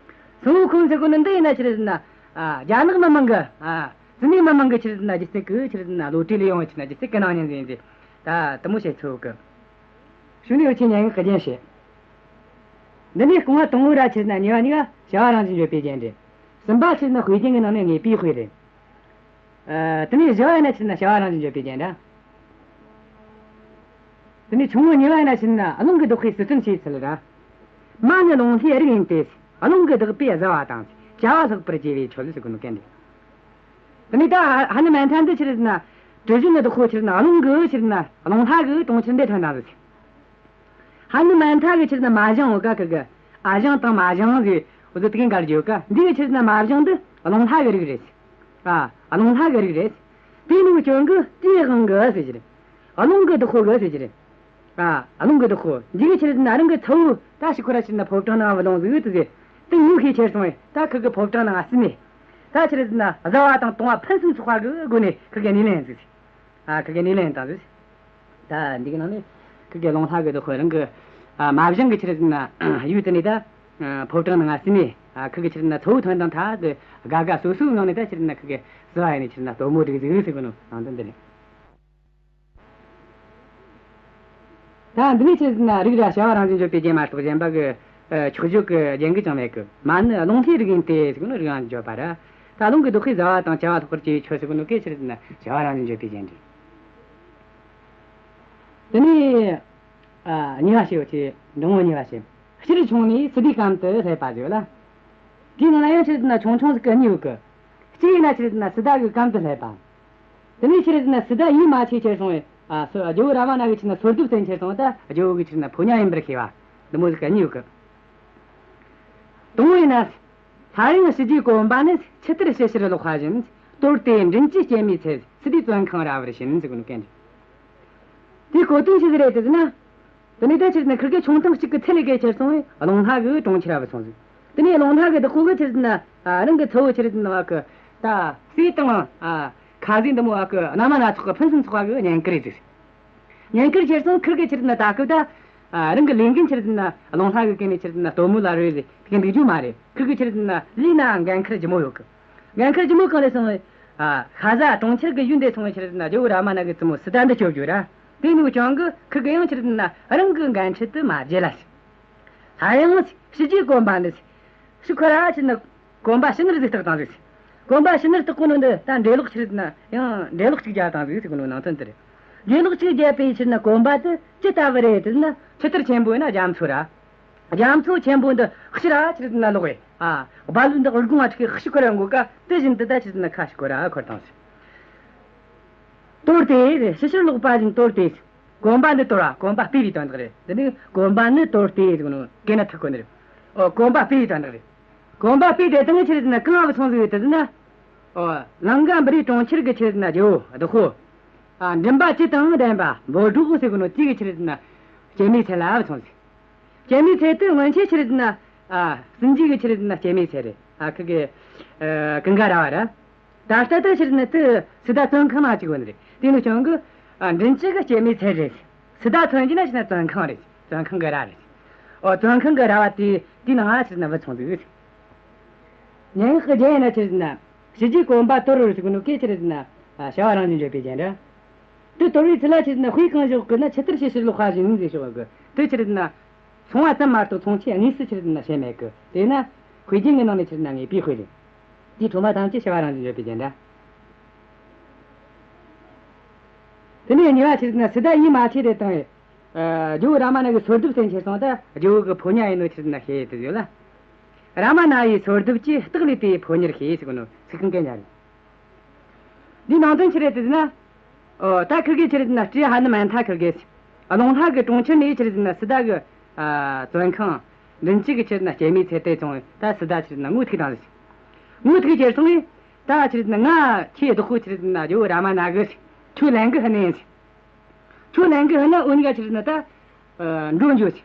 སུན་ཝུ་ཁུན་ཟེར་གོ་ནི་འདི་ཡིན་ན་ཆི་རེད་ཟེར་ན། ཨ། རྒྱ་ནག་མི་མང་གི། ཨ། རྩིས་མེད་མི་མང་གི་ཆི་རེད་ཟེར་ན་ལྗིད་ཚད་ཀྱི་ཆི་རེད་ཟེར་ན་བློ་གྲོས་ལས་ཡོང་བའི་ཆི་རེད་ཟེར་ན་ལྗིད་ཚད་ཀྱི་སྣང་བརྙན་ཟིག་ཡིན་ཟེར། ད་དེ་མོ་བཤད་ཆོག་གི། གཞུག་ནས་འུ་ཆོས་སྙན་ངག་གི་རྒྱན་བཤད། འདི་ནས་རྐང་བ་དང་པོ་ར་ཆི་རེད་ཟེར་ན་གཉིས་པ་གཉིས་ཀ་བྱ་བ་རང་བཞིན་བརྗོད་པའི་རྒྱན་རེད། གསུམ་པ་ཆི་རེད་ཟེར་ན་དཔེ་རྒྱན་གྱི་ནང་ནས་དངོས་པོའི་དཔེ་རེད། ཨ། དེ་ནས་བཞི་བ་ཡིན་ན་ཆི་རེད་ཟེར་ན་བྱ་བ་རང་བཞིན་བརྗོད་པའི་རྒྱན་རེད། དེ་ནས་ཆུང་ངུ་གཉིས་པ་ཡིན་ན་ཆི་རེད་ཟེར་ན་རླུང་གི་བདག་པོས་སྲིད་དོན་བྱེད་ཚུལ་ར། མ་ནི་རླུང་ལྷའི་རིགས་ཡིན་ཏེ། རླུང་གི་བདག་པོས་བཟའ་བ་དང་བྱ་བ་ལྷག་པར་བྱེད་པའི་ཆོས་ཟེར་གོ་ནོ་གན་རེད། དེ་ནས་ད་ཧ་ནུ་མན་ཐ་འདི་ཆི་རེད་ཟེར་ན་གྲུ་བཞི་ནི་བདག་པོ་ཆི་རེད་ཟེར་ན་རླུང་གི་ཆི་རེད་ཟེར་ན་རླུང་ལྷ་གི་གྲོང་ཁྱེར་འདི་ཐོན་བཏང་ཟིག་ཧ་ནུ་མན་ཐ་གི་ཆི་རེད་ཟེར་ན་མ་ཞང་འོ་ཀ་ཁི་གི། ཨ་ཞང་དང་མ་ཞང་གི་འོ་ཟི་དེ་གི་འགལ་རྒྱུ་ཀ་འདི་གི་ཆི་རེད་ཟེར་ན་མ་ཞང་འདི་རླུང་ལྷ་གི་རིགས་རེད། ཨ། རླུང་ལྷ་གི་རིགས་རེད། དེ་ནི་ཀྱང་གི་དེའི་དབང་གི་ཟེར་གྱི་རེད། རླུང་གི་བདག་པོ་གི་ཟེར་གྱི་རེད། ཨ། རླུང་གི་བདག་པོ་འདི་གི་ཆི་རེད་ཟེར་ན་རང་གི་ཚ་བོ་ད་ཞིག་ཁོ་ར་ཆི་རེད་ཟེར་ན་ཕོ་བྲང་ནང་བུད་ཡོང་ཟིག་ཡོད་དུ་ཟེར། དེ་ཉོ་ཤེས་ཁྱེར་སོང་བས་ད་ཁི་གི་ཕོ་བྲང་ནང་ང་བསུས་ནས། ད་ཆི་རེད་ཟེར་ན་བཟའ་བ་དང་བཏུང་བ་ཕུན་སུམ་ཚོགས་པ་གི་སྒོ་ནས་ཁི་གི་སྣེ་ལེན་ཟིག་ཨ། ཁི་གེ་སྣེ་ལེན་བཏང་ཟིག་ད་འདི་གི་ནང་ནས་ཁི་གེ་རླུང་ལྷ་གི་བདག་པོ་རང་གི། ཨ། མ་ཞང་གི་ཆི་རེད་ཟེར་ན་ཡུལ་དེ་ནས་ད། ཨ། ཕོ་བྲང་ནང་ང་བསུས་ནས། ཨ། ཁི་གེ་ཆི་རེད་ཟེར་ན་ཚ་བོ་ཐོན་དང་ཐ་དེ་དགའ་དགའ་སོ་སོའི་ངང་ནས་ད་ཆི་རེད་ཟེར་ན་ཁི་གེ་བསུ་བ་ཡིན་ནས་ཆི་རེད་ཟེར་ན་སྟོན་མོ་སྒྲིག་ཟིག་ཟེར་གོ་ནོ་ནང་དོན་འདི་རེད། ད་འདི་ནས་ཆི་རེད་ཟེར་ན་རིགས་ར་བྱ་བ་རང་བཞིན་བརྗོད་པའི་རྒྱན་མ་གཏོགས་གཞན་པ་གི། ཨ། འཁྱོག་བརྗོད་ཀྱི་རྒྱན་གྱི་ཅང་མེད་གི། མ་ནི་རླུང་ལྷའི་རིགས་ཡིན་ཏེ་ཟེར་གོ་ནོ་རིགས་རང་བཞིན་བརྗོད་པ་ར། ད་རླུང་གི་བདག་པོས་བཟའ་བ་དང་བྱ་བ་ལྷག་པར་བྱེད་པའི་ཆོས་ཟེར་གོ་ནོ་གན་ཆི་རེད་ཟེར་ན་བྱ་བ་རང་བཞིན་བརྗོད་པའི་རྒྱན་རེད། དེ་ནས། ཨ། གཉིས་པ་ཞེས་པ་ཆེ། འབྲིང་བོ་གཉིས་པ་ཞེས། སྤྱིར་བྱུང་ནས་སི་ཏཱའི་གམ་དུ་སླེབས་པ་ཟེར་བ་ལ། དེའི་ནང་ལ་ཡང་ཆི་རེད་ཟེར་ན་ཆུང་ཆུང་ཟིག་གི་གཉིས་ཡོད་གི། གཅིག་ཡིན་ན་ཆི་རེད་ཟེར་ན་སི་ཏཱ་གི་གམ་དུ་སླེབས་པ། དེ་ནས་ཆི་རེད་ཟེར་ན་སི་ཏཱ་ཡིད་མ་ཆེས་ཁྱེར་སོང་བས། ཨ། སོ། ཇོ་བོ་རཱ་མ་ན་གི་ཆི་རེད་ཟེར་ན་སོར་གདུབ་བསྟན་ཁྱེར་སོང་བས་ད་ཇོ་བོ་གི་ཆི་རེད་ཟེར་ན་ཕོ་ཉ་ཡིན་པར་ཤེས་པ། འདི་མོ་ཟིག་གི་གཉིས་ཡོད་གི། དང་པོ་ཡིན་ན། སླར་ཡང་ཞི་རྒྱས་གོམ་པ་ནི། ཆུ་གཏེར་ཕྱི་ཕྱིར་ལོག་པ་བཞིན། དོར་ཏེ་མགྲིན་བཅུས་སྐྱེད་མོས་ཚལ། སི་ཏཱའི་བཙོན་ཁང་ར་བར་ཕྱིན་ཟེར་གོ་ནོ་གན་རེད། དེའི་གོ་དོན་ཆི་ཟིག་རེད་ཟེར་ན། དེ་ནས་ད་ཆི་རེད་ཟེར་ན་ཁིར་གེ་ཆུང་ཐུང་གཅིག་གི་ཚེ་ལས་བརྒལ་ཁྱེར་སོང་བས་རླུང་ལྷ་གི་གྲོང་ཁྱེར་ར་བུད་སོང་ཟིག་དེ་ནས་རླུང་ལྷ་གི་བདག་པོ་གི་ཆི་རེད་ཟེར་ན། ཨ། རང་གི་ཚ་བོ་ཆི་རེད་ཟེར་ན་བ་གི། ད་ཟས་དང་། ཨ། ཁ་ཟས་འདི་མོ་བ་གི་སྣ་མ་སྣ་ཚོགས་གི་ཕུན་སུམ་ཚོགས་པ་གི་བསྙེན་བཀུར་རེད་ཟིག་བསྙེན་བཀུར་ཁྱེར་སོང་ཁིར་གི་ཆི་རེད་ཟེར་ན་ད་སྐབས་ད། ཨ། རང་གི་ལས་འགན་ཆི་རེད་ཟེར་ན་རླུང་ལྷ་གི་སྐེ་ནས་ཆི་རེད་ཟེར་ན་སྟོན་མོ་ལ་རོལ་ཟིག་དེ་གི་འདུག་རྒྱུ་མ་རེད། ཁིར་གི་ཆི་རེད་ཟེར་ན་ལུས་ན་འགན་ཁུར་ལྗིད་མོ་ཡོད་གི། འགན་ཁུར་ལྗིད་མོ་གང་ལས་སོང་བས། ཨ། ཤ་ཟ་གྲོང་ཁྱེར་གི་ཡུལ་འདི་སོང་བས་ཆི་རེད་ཟེར་ན་ཇོ་བོ་རཱ་མ་ན་གི་བཙུན་མོ་སི་ཏཱ་འདི་སྐྱོབ་རྒྱུ་ར། དེ་ནས་ཀྱང་གི་ཁིར་གི་ཡང་ཆི་རེད་ཟེར་ན་རང་གི་འགན་འཁྲི་དེ་མ་བརྗེད་ལ། སླར་ཡང་ཞི་རྒྱས་གོམ་པ་ནི། ཞིག་ཁོ་ར་ཆི་རེད་ཟེར་ན་གོམ་པ་ཕྱི་ནར་ཟིག་བཏེགས་བཏང་ཟིག་གོམ་པ་ཕྱི་ནར་བཏེགས་གོ་ནོ་འདི་ད་འགྲེ་ལོག་ཆི་རེད་ཟེར་ན་ཡང་འགྲེ་ལོག་ཅིག་རྒྱབ་བཏང་ཟིག་ཟེར་གོ་ནོ་ནང་དོན་དེ་རེད། འགྲེ་ལོག་ཅིག་བརྒྱབ་པའི་ཆི་རེད་ཟེར་ན་གོམ་པ་དེ་ཅི་ལྟ་བུ་རེད་ཟེར་ན་ཆུ་གཏེར་ཆེན་པོ་ཡིན་ན་རྒྱ་མཚོ་ར། རྒྱ་མཚོ་ཆེན་པོ་འདི་ཕྱིར་ར་ཆི་རེད་ཟེར་ན་ལོག་བས། ཨ། རྦ་ཀློང་འདི་འུར་གོང་ང་ཁྲིག་གི་ཤི་ཁོ་ར་འགོ་ཀ་དེ་བཞིན་དུ་ད་ཆི་རེད་ཟེར་ན་ཁ་ཤི་ཁོ་ར་འཁོར་བཏང་ཟིག་དོར་ཏེ་ཕྱི་ཕྱིར་ལོག་པ་བཞིན་དོར་ཏེ། གོམ་པ་འདི་དོར་བ། གོམ་པ་སྤོས་པའི་དོན་དག་རེད། འདི་ནི་གོམ་པ་ནི་དོར་ཏེ་ཟེར་གོ་ནོ་གན་ན་ཐུག་གོ་ནི་རེད། ཨོ། གོམ་པ་སྤོས་པའི་དོན་དག་རེད། གོམ་པ་སྤོས་ཏེ་དེ་ནི་ཆི་རེད་ཟེར་ན་གང་བུད་སོང་ཟིག་ཡོད་དེ་ཟེར་ན། ཨོ། ལང་ཀ་པུ་རིའི་གྲོང་ཁྱེར་གི་ཆི་རེད་ཟེར་ན་ཇོ་བོ་བདག་པོ། ཨ། མགྲིན་པ་བཅུ་དང་ལྡན་པ་འབོད་སྒྲོགས་ཟེར་གོ་ནོ་དེ་གི་ཆི་རེད་ཟེར་ན་སྐྱེད་མོས་ཚལ་ལ་བུད་སོང་ཟིག་སྐྱེད་མོས་ཚལ་དེ་སྔོན་ཆད་ཆི་རེད་ཟེར་ན། ཨ། སྲིན་རྗེ་གི་ཆི་རེད་ཟེར་ན་སྐྱེད་མོས་ཚལ་རེད། ཨ། ཁི་གེ། ཨ། ཀུན་དགའ་ར་བ་ར། ད་ལྟ་ད་ཆི་རེད་ཟེར་ན་དེ་སི་ཏཱ་བཙོན་ཁང་ནང་བཅུག་གོ་ནི་རེད། དེ་ནི་ཀྱང་གི། ཨ། མགྲིན་བཅུ་གི་སྐྱེད་མོས་ཚལ་རེད། སི་ཏཱ་མཚོན་རྒྱུ་ན་ཆི་རེད་ཟེར་ན་བཙོན་ཁང་རེད། བཙོན་ཁང་གི་ར་རེད། ཨོ། བཙོན་ཁང་གི་ར་བ་དེ་དེའི་ནང་ང་ཆི་རེད་ཟེར་ན་བུད་སོང་ཟིག་སྙན་ངག་གི་རྒྱན་ཡིན་ན་ཆི་རེད་ཟེར་ན། ཞི་རྒྱས་གོམ་པ་དོར་ཟེར་གོ་ནོ་གན་ཆི་རེད་ཟེར་ན། ཨ། བྱ་བ་རང་བཞིན་བརྗོད་པའི་རྒྱན་རེད། དེ་དོར་བའི་ཚུལ་ལ་ཆི་རེད་ཟེར་ན་དཔེ་གང་བཞག་གི་ན་ཆུ་གཏེར་ཕྱི་ཕྱིར་ལོག་པ་བཞིན་ཟེར་ཞོག་གི། དེ་ཆི་རེད་ཟེར་ན། མཚུངས་པ་ཙམ་མ་གཏོགས་མཚུངས་ཆོས་དངོས་སུ་ཆི་རེད་ཟེར་ན་བཤད་མེད་གི། དེས་ན་དཔེ་རྒྱན་གྱི་ནང་ནས་ཆི་རེད་ཟེར་ན་དངོས་པོའི་དཔེ་རེད། དེའི་འཕྲོ་མ་ཐམས་ཅད་བྱ་བ་རང་བཞིན་བརྗོད་པའི་རྒྱན་འདྲ། དེ་ནས་གཉིས་པ་ཆི་རེད་ཟེར་ན་སི་ཏཱ་ཡིད་མ་ཆེས་ཏེ་བཏང་བས། ཨ། རྒྱལ་བོ་རཱ་མ་ན་གི་སོར་གདུབ་བསྟན་ཁྱེར་སོང་ད་རྒྱལ་བོ་གི་ཕོ་ཉ་ཡིན་ནོ་ཆི་རེད་ཟེར་ན་ཤེས་ཡོད་དུ་ཡོད་ལ། རཱ་མ་ན་ཡི་སོར་གདུབ་ཀྱིས་སྟག་ལུས་དེའི་ཕོ་ཉར་ཤེས་ཟེར་གོ་ནོ་ཚིག་རྐང་གན་ཉར། འདིའི་ནང་དོན་ཆི་རེད་ཟེར་ན། ཨོ། ད་ཁིར་གེ་ཆི་རེད་ཟེར་ན་སྤྲེའུ་ཧ་ནུ་མན་ཐ་ཁིར་གེ། ཨ། ལུང་ལྷ་གི་གྲོང་ཁྱེར་ནས་ཆི་རེད་ཟེར་ན་སི་ཏཱ་གི། ཨ། བཙོན་ཁང་། མགྲིན་བཅུ་གི་ཆི་རེད་ཟེར་ན་སྐྱེད་མོས་ཚལ་དེ་བྱུང་བས་ད་སི་ཏཱ་ཆི་རེད་ཟེར་ན་ངོ་ཐུག་བཏང་ཟིག་ངོ་ཐུག་ཁྱེར་སོང་བས། ད་ཆི་རེད་ཟེར་ན་ང་ཁྱེད་བདག་པོ་ཆི་རེད་ཟེར་ན་རྒྱལ་བོ་རཱ་མ་ན་གི། ཁྱོད་ལེན་གི་ཧི་ནས། ཁྱོད་ལེན་གི་ཧི་ན་འུ་གཉིས་ཀ་ཆི་རེད་ཟེར་ན་ད། ཨ། འགྲོ་འགྱོ་ཟིག་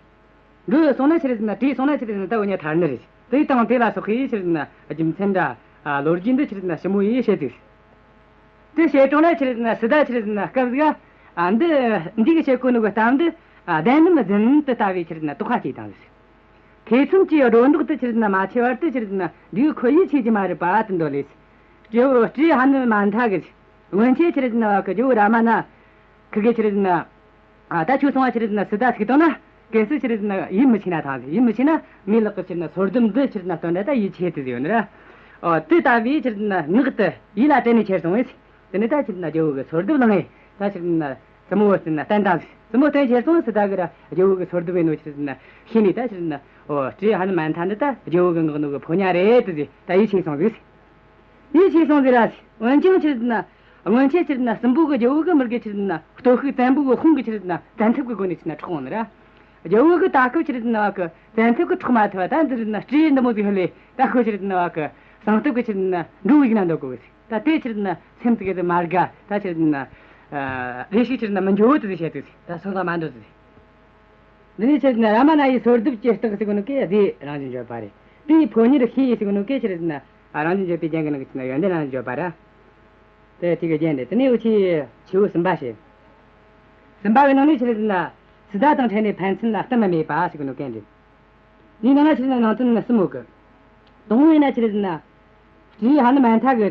འགྲོ་སོང་ན་ཆི་རེད་ཟེར་ན་བྲོས་སོང་ན་ཆི་རེད་ཟེར་ན་ད་འུ་གཉིས་ཐར་ནི་རེད། དེ་དང་དེ་ལ་སོགས་པའི་ཆི་རེད་ཟེར་ན་རྒྱུ་མཚན་འདྲ། ཨ། ལོ་རྒྱུས་འདི་ཆི་རེད་ཟེར་ན་ཞིབ་མོ་ཡིས་བཤད་དུས། དེ་བཤད་གྲོང་ལ་ཆི་རེད་ཟེར་ན་སི་ཏཱ་ཆི་རེད་ཟེར་ན་སྐབས་ཟིག་ཨ། འདི་འདི་གི་བཤད་གོ་ནོ་གི་གཏམ་འདི། ཨ། བདེན་ནམ་རྫུན་དུ་ལྟ་བའི་ཆི་རེད་ཟེར་ན་དོགས་པ་སྐྱེས་བཏང་ཟིག་ཐེ་ཚོམ་གྱི་སྒྲོ་འདོགས་དེ་ཆི་རེད་ཟེར་ན་མ་ཆད་བར་དུ་ཆི་རེད་ཟེར་ན་འདི་ཁོ་ཡིད་ཆེས་ཀྱི་མ་རེད་པ་དེ་འདོད་ལས། རྒྱལ་བོ་སྤྲེའུ་ཧ་ནུ་མན་ཐ་གི། སྔོན་ཆད་ཆི་རེད་ཟེར་ན་བ་གི་རྒྱལ་བོ་རཱ་མ་ན། ཁི་གེ་ཆི་རེད་ཟེར་ན། ཨ། ད་ཁྱོད་སོང་བ་ཆི་རེད་ཟེར་ན་སི་ཏཱ་ཐུག་བཏང་ན། གལ་སྲིད་ཆི་རེད་ཟེར་ན་ཡིད་མི་ཆེས་ན་ཐང་ཟིག་ཡིད་མི་ཆེས་ན་མི་ལག་གི་ཆི་རེད་ཟེར་ན་སོར་གདུབ་འདི་ཆི་རེད་ཟེར་ན་སྟོན་ད་ད་ཡིད་ཆེས་དུ་ཟིག་ཡོད་ནི་ར། ཨོ། དེ་ལྟ་བུའི་ཆི་རེད་ཟེར་ན་ངག་དེ་ཡིད་ལ་དྲན་ནས་ཁྱེར་སོང་བས། དེ་ནས་ད་ཆི་རེད་ཟེར་ན་རྒྱལ་བོ་གི་སོར་གདུབ་བླངས་ངས་ད་ཆི་རེད་ཟེར་ན་བཙུན་མོ་བོ་ཟེར་ན་བསྟན་དང་ཟིག་བཙུན་མོ་བསྟན་ཁྱེར་སོང་སི་ཏཱ་གི་ར་རྒྱལ་བོ་གི་སོར་གདུབ་ཡིན་ནོ་ཆི་རེད་ཟེར་ན་ཤེས་ནས་ད་ཆི་རེད་ཟེར་ན། ཨོ། སྤྲེའུ་ཧ་ནུ་མན་ཐ་འདི་ད་རྒྱལ་བོ་གི་མངགས་ནོ་གི་ཕོ་ཉ་རེད་དུ་ཟིག་ད་ཡིད་ཆེས་སོང་ཟིག་ཡིད་ཆེས་སོང་ཟིག་ར། འོན་ཀྱང་ཆི་རེད་ཟེར་ན། སྔོན་ཆད་ཆི་རེད་ཟེར་ན་སྲིན་པོ་གི་རྒྱལ་བོ་གི་མི་རྒས་ཆི་རེད་ཟེར་ན་སྟོབས་ཤུགས་བཙན་པོ་གི་དཔུང་གི་ཆི་རེད་ཟེར་ན་བཙན་ཐབས་ཀྱི་སྒོ་ནས་ཆི་རེད་ཟེར་ན་འཕྲོག་འོང་ནི་ར། རྒྱལ་བོ་གི་ད་སྐབས་ཆི་རེད་ཟེར་ན་བ་གི་བཙན་ཐབས་ཀྱི་འཕྲོག་མ་ཐུབ་པ་ད་འདི་རེད་ཟེར་ན་སྤྲེའུ་འདི་མོ་ཟིག་ཧི་ལས་ད་ཁོ་ཆི་རེད་ཟེར་ན་བ་གི་གསང་སྟབས་ཀྱི་ཆི་རེད་ཟེར་ན་འགྲོ་བའི་ཡིག་ན་འདོད་གོ་གི་ཟིག་ད་དེ་ཆི་རེད་ཟེར་ན་སེམས་ཙི་གེ་དེ་མ་དགའ་ད་ཆི་རེད་ཟེར་ན། ཨ། རེ་ཞིག་ཆི་རེད་ཟེར་ན་མི་འགྱོ་དུ་ཟིག་བཤད་དུ་ཟིག་ད་སོང་ཙང་མ་འདོད་ཟིག་འདི་ནས་ཆི་རེད་ཟེར་ན་རཱ་མ་ན་ཡི་སོར་གདུབ་ཀྱི་སྟག་ཟེར་གོ་ནོ་གི་རྫས་རང་བཞིན་བརྗོད་པ་རེད། དེའི་ཕོ་ཉར་ཤེས་ཟེར་གོ་ནོ་གི་ཆི་རེད་ཟེར་ན། ཨ། རང་བཞིན་བརྗོད་པའི་རྒྱན་གྱི་ནང་གི་ཆི་རེད་ཟེར་ན་ཡོན་ཏན་རང་བཞིན་བརྗོད་པ་ར། དེ་དེ་གི་རྒྱན་རེད། དེ་ནས་འུ་ཆོས་ཆེ་བོ་གསུམ་པ་བཤད། གསུམ་པ་གི་ནང་ནས་ཆི་རེད་ཟེར་ན། སི་ཏཱ་དང་འཕྲད་ནས་ཕན་ཚུན་ལ་གཏམ་མ་སྨྲས་པ་ཟེར་གོ་ནོ་གན་རེད། འདིའི་ནང་ན་ཆི་རེད་ཟེར་ན་ནང་དོན་ནི་གསུམ་ཡོད་གི། དང་པོ་ཡིན་ན་ཆི་རེད་ཟེར་ན། སྤྲེའུ་ཧ་ནུ་མན་ཐ་གི།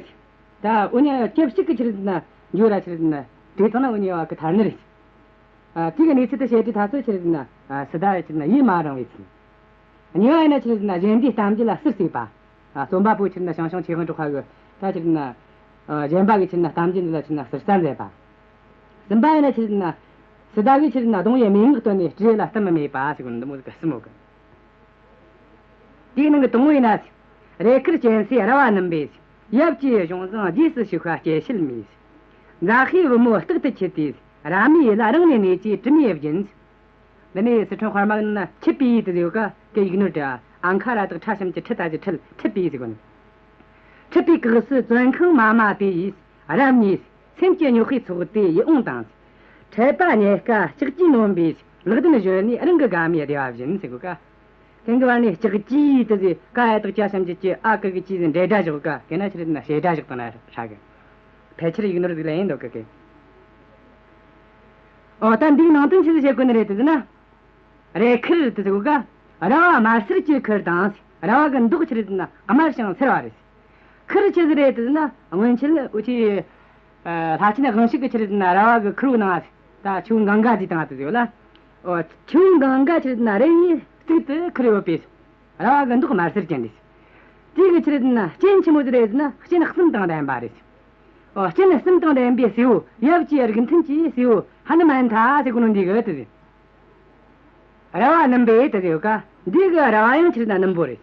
ད་འུ་གཉིས་སྐྱབས་གཅིག་གི་ཆི་རེད་ཟེར་ན་འགྱོ་ར་ཆི་རེད་ཟེར་ན་བྲོས་བཏང་ན་འུ་གཉིས་བ་གི་ཐར་ནི་རེད། ཨ། དེ་གི་གནས་ཚུལ་དེ་བཤད་དུས་ད་ཚོད་ཆི་རེད་ཟེར་ན། ཨ། སི་ཏཱ་ཆི་རེད་ཟེར་ན་ཡིད་མ་རངས་པའི་ཚུལ། གཉིས་པ་ཡིན་ན་ཆི་རེད་ཟེར་ན་གཞན་སྡེའི་གཏམ་རྒྱུད་ལ་ཟུར་བརྩིགས་པ། ཨ། རྩོམ་པ་པོ་ཆི་རེད་ཟེར་ན་ཞང་ཞུང་ཆོས་དབང་གྲགས་པ་གི་ད་ཆི་རེད་ཟེར་ན། ཨ། གཞན་པ་གི་ཆི་རེད་ཟེར་ན་གཏམ་རྒྱུད་འདི་ལ་ཆི་རེད་ཟེར་ན་ཟུར་ཟ་མཛད་པ། གསུམ་པ་ཡིན་ན་ཆི་རེད་ཟེར་ན། སི་ཏཱ་གིས་ཆི་རེད་ཟེར་ན་གདོང་བའི་སྨྲེ་སྔགས་བཏོན་ནས་སྤྲེའུ་ལ་གཏམ་མི་སྨྲས་པ་ཟེར་གོ་ནོ་འདི་མོ་ཟིག་གསུམ་ཡོད་གི། དེའི་ནང་གི་དང་པོ་ཡིན་ན། རས་ཁུར་ཅན་སྲས་ར་བ་སྣུམ་པས། ཡབ་ཀྱི་གཞུང་བཟང་རྗེས་སུ་ཞུགས་པ་སྐྱེ་ཤེལ་མས། མཛའ་བཤེས་བུ་མོ་རྟག་ཏུ་འཁྱུད་དེ། ར་མའི་ཡུལ་ལ་རང་ནས་གནས་ཀྱི་དྲི་མེད་རྒྱུན། འདི་ནས་སི་ཁྲོན་དཔར་མ་ན་འཁྱུད་པའི་དེ་ཡོད་ཀ་གི་ཡིག་ནོར་དྲ་ཨང་ཁ་ར་དག་ཁྲ་ཞབས་ཀྱུ་ཁྲི་ད་ཀྱི་ཁྲིད་འཁྱུད་པའི་ཟེར་གོ་ནོ། འཁྱུད་པའི་སྐབས་སུ་བཙོན་ཁང་མ་མ་དེ་ཡིས་རབ་མྱོས། སེམས་ཀྱི་རྙོག་པའི་ཚོགས་དེ་ཡིད་འོང་དང་། འཕྲད་པ་རྙེད་དཀའ་ལྕགས་ཀྱུས་ནོན་པས། ལག་ལྡན་གཞོན་ནུས་རང་གི་དགའ་མའི་བདེ་བ་བཞིན་ཟེར་གོ་ཀ། དེང་གི་བར་ནས་ལྕགས་ཀྱུས་དེ་ཟེར་ཀ་ཡ་དག་ཅ་ཞབས་ཀྱུ་ཀྱི་ཨ་གི་གི་ཀྱི་ཟེར་འབྲེལ་སྒྲ་བཞག་ག་དེ་ན་ཆི་རེད་ཟེར་ན་བྱེད་སྒྲ་བཞག་དང་ན་ཧྲ་གི། ཕལ་ཆེར་ཡིག་ནོར་ཟིག་ལ་ཡིན་འདོད་གི་གི། ཨོ་ད་འདིའི་ནང་དོན་ཆི་ཟིག་བཤད་དགོས་ནི་རེད་དེ་ཟེར་ན། རས་ཁུར་དེ་ཟེར་གོ་ཀ། ར་བ་དམར་སེར་གྱི་ཁུར་དང་ར་བ་གི་མདོག་ཆི་རེད་ཟེར་ན་དམར་ཞིང་སེར་བ་རེད། ཁུར་ཆི་ཟིག་རེད་དེ་ཟེར་ན་སྔོན་ཆད་འུ་ཆོས། ཨ། ལྷ་ཆེན་དབང་ཕྱུག་གི་ཆི་རེད་ཟེར་ན་ར་བ་གི་ཁུར་བོ་ནང་ད་ཆུ་བོ་གངྒཱ་བརྫིས་བཏང་དེ་ཟེར་ཡོད་ལ། ཨོ། ཆུ་བོ་གངྒཱ་ཆི་རེད་ཟེར་ན་རི་ཡི་གཙུག་ཏུ་ཁུར་ཡོད་པས། ར་བ་གི་མདོག་དམར་སེར་ཅན་རེད། དེ་གི་ཆི་རེད་ཟེར་ན་སྤྱན་ཆི་མོ་ཟིག་རེད་ཟེར་ན་སྤྱན་གསུམ་དང་ལྡན་པ་རེད། ཨོ། སྤྱན་གསུམ་དང་ལྡན་པའི་སྲས་པོ་ཡབ་ཀྱི་རིགས་མཐུན་གྱི་སྲས་པོ་ཧ་ནུ་མན་ཐ་ཟེར་གོ་ནོ་འདི་གི་དེ་ཟེར། ར་བ་སྣུམ་པོ་དེ་ཟེར་ཡོད་ཀ། འདི་གི་ར་བ་ཡང་ཆི་རེད་ཟེར་ན་སྣུམ་པོ་རེད།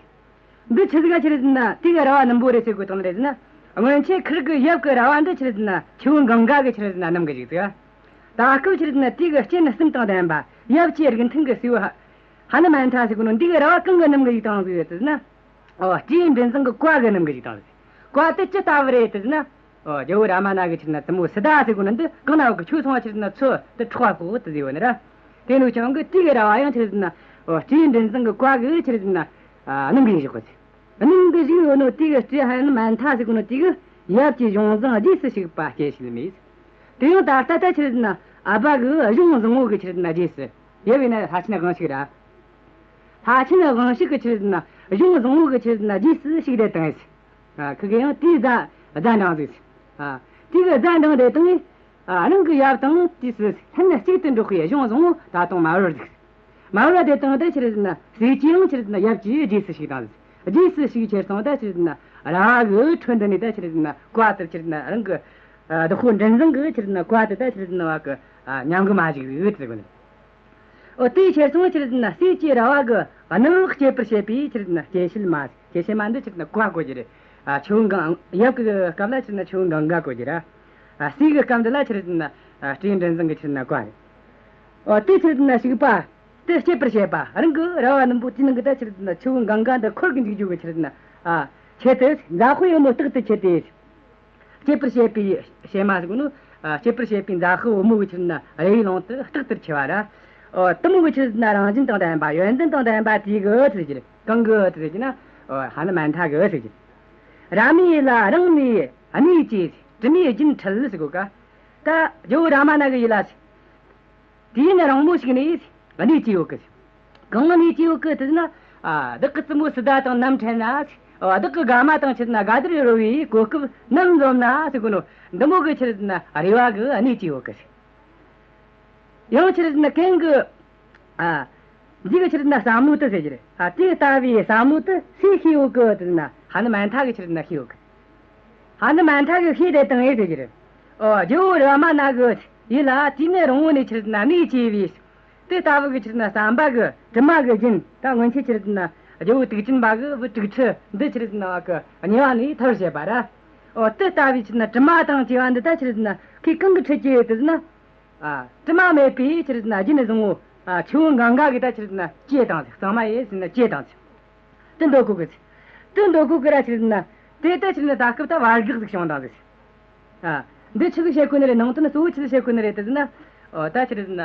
འདི་ཆི་ཟིག་ག་ཆི་རེད་ཟེར་ན་དེ་གི་ར་བ་སྣུམ་པོ་རེད་ཟེར་དགོས་དང་རེད་ཟེར་ན། སྔོན་ཆད་ཁུར་གི་ཡབ་གི་ར་བ་འདི་ཆི་རེད་ཟེར་ན་ཆུ་བོ་གངྒཱ་གི་ཆི་རེད་ཟེར་ན་སྣུམ་གི་ཞིག་ཟིག་ད་སྐབས་ཆི་རེད་ཟེར་ན་དེ་གི་སྤྱན་གསུམ་དང་ལྡན་པ་ཡབ་ཀྱི་རིགས་མཐུན་གི་སྲས་པོ་ཧ། ཧ་ནུ་མན་ཐ་ཟེར་གོ་ནོ་འདི་གི་ར་བ་གང་གི་སྣུམ་གི་ཞིག་དང་ཟིག་ཡོད་ཟེར་ན། ཨོ། སྤྲེའུ་མགྲིན་བཟང་གི་བཀའ་གི་སྣུམ་གི་ཞིག་དང་ཟིག་བཀའ་དེ་ཅི་ལྟ་བུ་རེད་ཟེར་ན། ཨོ། རྒྱལ་བོ་རཱ་མ་ན་གི་ཆི་རེད་ཟེར་ན་བཙུན་མོ་སི་ཏཱ་ཟེར་གོ་ནོ་འདི་གང་ན་བ་གི་ཆོས་སོང་བ་ཆི་རེད་ཟེར་ན་ཚུར་དེ་འཕྲོག་པ་གོ་དེ་ཟེར་བ་ནི་ར། དེ་ནོ་ཆུང་གི་དེ་གི་ར་བ་ཡང་ཆི་རེད་ཟེར་ན། ཨོ། སྤྲེའུ་མགྲིན་བཟང་གི་བཀའ་གི་ཆི་རེད་ཟེར་ན། ཨ། སྣུམ་གི་ཞིག་གོ་ཟིག་སྣུམ་གི་ཞིག་ཡོད་ནོ་དེ་གི་སྤྲེའུ་ཧ་ནུ་མན་ཐ་ཟེར་གོ་ནོ་དེ་གི་ཡབ་ཀྱི་གཞུང་བཟང་རྗེས་སུ་ཞུགས་པ་སྐྱེ་ཤེལ་མས། དེ་ཡང་ད་ལྟ་ད་ཆི་རེད་ཟེར་ན་ཨ་ཕ་གི་གཞུང་བཟང་བོ་གི་ཆི་རེད་ཟེར་ན་རྗེས་སུ། ཡབ་ཡིན་ན་ལྷ་ཆེན་དབང་ཕྱུག་ར། ལྷ་ཆེན་དབང་ཕྱུག་གི་ཆི་རེད་ཟེར་ན་གཞུང་བཟང་བོ་གི་ཆི་རེད་ཟེར་ན་རྗེས་སུ་ཞུགས་རེད་དང་། ཨ། ཁི་གེ་ཡང་དེའི་རྫ་རྫ་འབྲང་ཟིག་ཨ། དེ་གི་རྫ་འབྲང་རེད་དང་། ཨ། རང་གི་ཡབ་དང་དུས་སུ་ལྷན་གཅིག་ཏུ་འགྲོགས་པའི་གཞུང་བཟང་བོ་ད་དུང་མ་བོར་ཟིག་མ་བོར་བ་དེ་དང་དེ་ཆི་རེད་ཟེར་ན་སྲས་ཀྱིས་ཡང་ཆི་རེད་ཟེར་ན་ཡབ་ཀྱི་རྗེས་སུ་ཞུགས་དང་ཟིག་རྗེས་སུ་ཞུགས་ཁྱེར་སོང་ད་ཆི་རེད་ཟེར་ན་ར་བ་གི་ཁྲོད་འདི་ནས་ད་ཆི་རེད་ཟེར་ན་བཀའ་དེ་ཆི་རེད་ཟེར་ན་རང་གི། ཨ། བདག་པོ་མགྲིན་བཟང་གི་ཆི་རེད་ཟེར་ན་བཀའ་དེ་ད་ཆི་རེད་ཟེར་ན་བ་གི། ཨ། ཉམས་གི་མ་བཞག་ཟིག་དེ་ཟེར་གོ་ནི། འོ་དེའི་ཕྱིར་ཚོང་ཆི་རེད་ཟེར་ན་ཟས་ཀྱི་ར་བ་གི་སྣུམ་སྐྱེད་པར་བྱེད་པའི་ཆི་རེད་ཟེར་ན་སྐྱེད་བྱེད་མ། སྐྱེད་བྱེད་མ་འདི་ཆི་རེད་ཟེར་ན་བཀའ་བཀོད་ཀྱི་རེད། ཨ་ཆུ་བོ་གངྒཱ། ཡབ་ཀྱི་སྐབས་ལ་ཆི་རེད་ཟེར་ན་ཆུ་བོ་གངྒཱ་བཀོད་ཀྱི་རེད། ཨ་ཟས་ཀྱི་སྐབས་འདི་ལ་ཆི་རེད་ཟེར་ན་ཨ་སྤྲེའུ་མགྲིན་བཟང་གི་ཆི་རེད་ཟེར་ན་བཀའ་རེད། འོ་དེ་ཆི་རེད་ཟེར་ན་བྱུག་པ། དེ་སྐྱེད་པར་བྱེད་པ། རང་གི་ར་བ་སྣུམ་པོ་དེའི་ནང་གི་ད་ཆི་རེད་ཟེར་ན་ཆུ་བོ་གངྒཱ་འདི་འཁོར་གི་འཇུག་རྒྱུ་གི་ཆི་རེད་ཟེར་ན་ཨ་ཆེད་དུ་མཛའ་དཔེ་ཡོད་མོ་རྟག་ཏུ་ཁྱེར་ཏེ། སྐྱེད་པར་བྱེད་པའི་བྱེད་མ་ཟེར་གོ་ནོ། ཨ་སྐྱེད་པར་བྱེད་པའི་མཛའ་དཔེ་བུ་མོ་གི་ཆི་རེད་ཟེར་ན་ར་བའི་ཀློང་དུ་རྟག་ཏུ་འཁྱིལ་བ་ར། འོ་དེ་མོ་གི་ཆི་རེད་ཟེར་ན་རང་བཞིན་དང་ལྡན་པ། ཡོན་ཏན་དང་ལྡན་པ་དེ་གི་ཟེར་གྱི་རེད། གང་གི་ཟེར་གྱི་ན། འོ་ཧ་ནུ་མན་ཐ་གི་ཟེར་གྱི་རེད། རཱ་མའི་ཡུལ་ལ་རང་ནས་གནས་བཅས། དྲི་མས་རྒྱུན་འཁྲུལ་ཟེར་གོ་ག། ད་ཇོ་བོ་རཱ་མ་ན་གི་ཡུལ་ལ། དུས་ཡུན་རིང་མོ་ཞིག་ནས་གནས་བཅས་ཡོད་གི། གང་གནས་བཅས་ཡོད་གི་ཟེར་ན། ཨ་བདག་གི་བཙུན་མོ་སི་ཏཱ་དང་མཉམ་འཕྲད་ན། ཨ་བདག་གི་དགའ་མ་དང་ཆི་རེད་ཟེར་ན་དགའ་བདེར་རོལ་བའི་གོ་སྐབས་ནམ་འཛོམས་ན་ཟེར་གོ་ནོ། འདི་མོ་གི་ཆི་རེད་ཟེར་ན་རེ་བ་གི་གནས་བཅས་ཡོད་གི། ཡང་ཆི་རེད་ཟེར་ན་གན་གི། ཨ་འདི་གི་ཆི་རེད་ཟེར་ན་བསམ་བློ་དེ་ཟེར་གྱི་རེད། ཨ་དེ་ལྟ་བུའི་བསམ་བློ་དེ་སུས་ཤེས་ཡོད་གི་ཟེར་ན་ཧ་ནུ་མན་ཐ་གི་ཆི་རེད་ཟེར་ན་ཤེས་ཡོད་གི། ཧ་ནུ་མན་ཐ་གིས་ཤེས་ཏེ་དང་ཨེ་ཟེར་གྱི་རེད། ཨོ་ཇོ་བོ་རཱ་མ་ན་གི་ཡུལ་ལ་དུས་ཡུན་རིང་བོ་ནས་ཆི་རེད་ཟེར་ན་གནས་བཅས་པའི། དེ་ལྟ་བུ་གི་ཆི་རེད་ཟེར་ན་བསམ་པ་གི་དྲི་མ་གི་རྒྱུན། ད་སྔོན་ཆད་ཆི་རེད་ཟེར་ན་ཇོ་བོ་དུག་ཅན་པ་གི་བུ་དྲུག་ཁྲི་འདི་ཆི་རེད་ཟེར་ན་བ་གི་དམྱལ་བ་ནས་ཐར་བར་བྱེད་པ་ར། ཨོ་དེ་ལྟ་བུའི་ཆི་རེད་ཟེར་ན་དྲི་མ་དང་བཅས་པ་འདི་ད་ཆི་རེད་ཟེར་ན་ཁོས་གང་གིས་འཁྲུད་ཀྱི་ཡོད་དེ་ཟེར་ན། ཨ་དྲི་མ་མེད་པའི་ཆི་རེད་ཟེར་ན་རྒྱུན་བཟང་བོ། ཨ་ཆུ་བོ་གངྒཱ་གི་ད་ཆི་རེད་ཟེར་ན་བཅས་བཏང་ཟིག། གཙང་མ་ཡིན་ཟེར་ན་བཅས་བཏང་ཟིག། དེ་འདོད་གོ་གི་ཟིག། དེ་འདོད་གོ་གི་ར་ཆི་རེད་ཟེར་ན། དེ་ད་ཆི་རེད་ཟེར་ན་ད་སྐབས་ད་བར་གེགས་ཟིག་བྱུང་བཏང་ཟིག། ཨ་འདི་ཆི་གི་བཤད་གོ་ནི་རེད། ནང་དོན་གཙོ་བོ་ཆི་ཟིག་བཤད་གོ་ནི་རེད་དེ་ཟེར་ན། ཨོ་ད་ཆི་རེད་ཟེར་ན།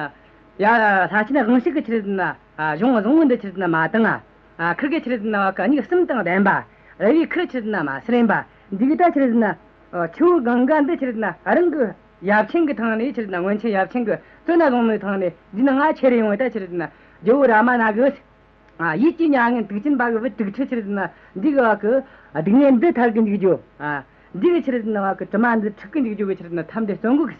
ཡ་ལྷ་ཆེན་དབང་ཕྱུག་གི་ཆི་རེད་ཟེར་ན། ཨ་གཞུང་བཟང་བོ་འདི་ཆི་རེད་ཟེར་ན་མ་བཏང་ང་། ཨ་ཁིར་གི་ཆི་རེད་ཟེར་ན་བ་གི་མྱིག་གསུམ་དང་ལྡན་པ། ར་བའི་ཁུར་ཆི་རེད་ཟེར་ན་མ་སེར་བ། འདི་གི་ད་ཆི་རེད་ཟེར་ན། ཨ་ཆུ་བོ་གངྒཱ་འདི་ཆི་རེད་ཟེར་ན་རང་གི་ཡབ་ཆེན་གི་ཐང་ནས་ཆི་རེད་ཟེར་ན། སྔོན་ཆད་ཡབ་ཆེན་གི་བཙོན་ན་བཟུང་ནོའི་ཐང་ནས་འདི་ན་ང་ཁྱེར་ཡོང་བས། ད་ཆི་རེད་ཟེར་ན་ཇོ་བོ་རཱ་མ་ན་གི། ཨ་ཡིད་ཀྱི་མྱ་ངན་དུག་ཅན་པ་གི་བུ་དྲུག་ཁྲི་ཆི་རེད་ཟེར་ན་འདི་གི་བ་གི་སྡུག་བསྔལ་འདི་ཐར་གི་འཇུག་རྒྱུ། ཨ་འདི་གི་ཆི་རེད་ཟེར་ན་བ་གི་དྲི་མ་འདི་འཁྲུད་གི་འཇུག་རྒྱུ་གི་ཆི་རེད་ཟེར་ན་ཐབས་འདི་བརྩོན་གོ་གི།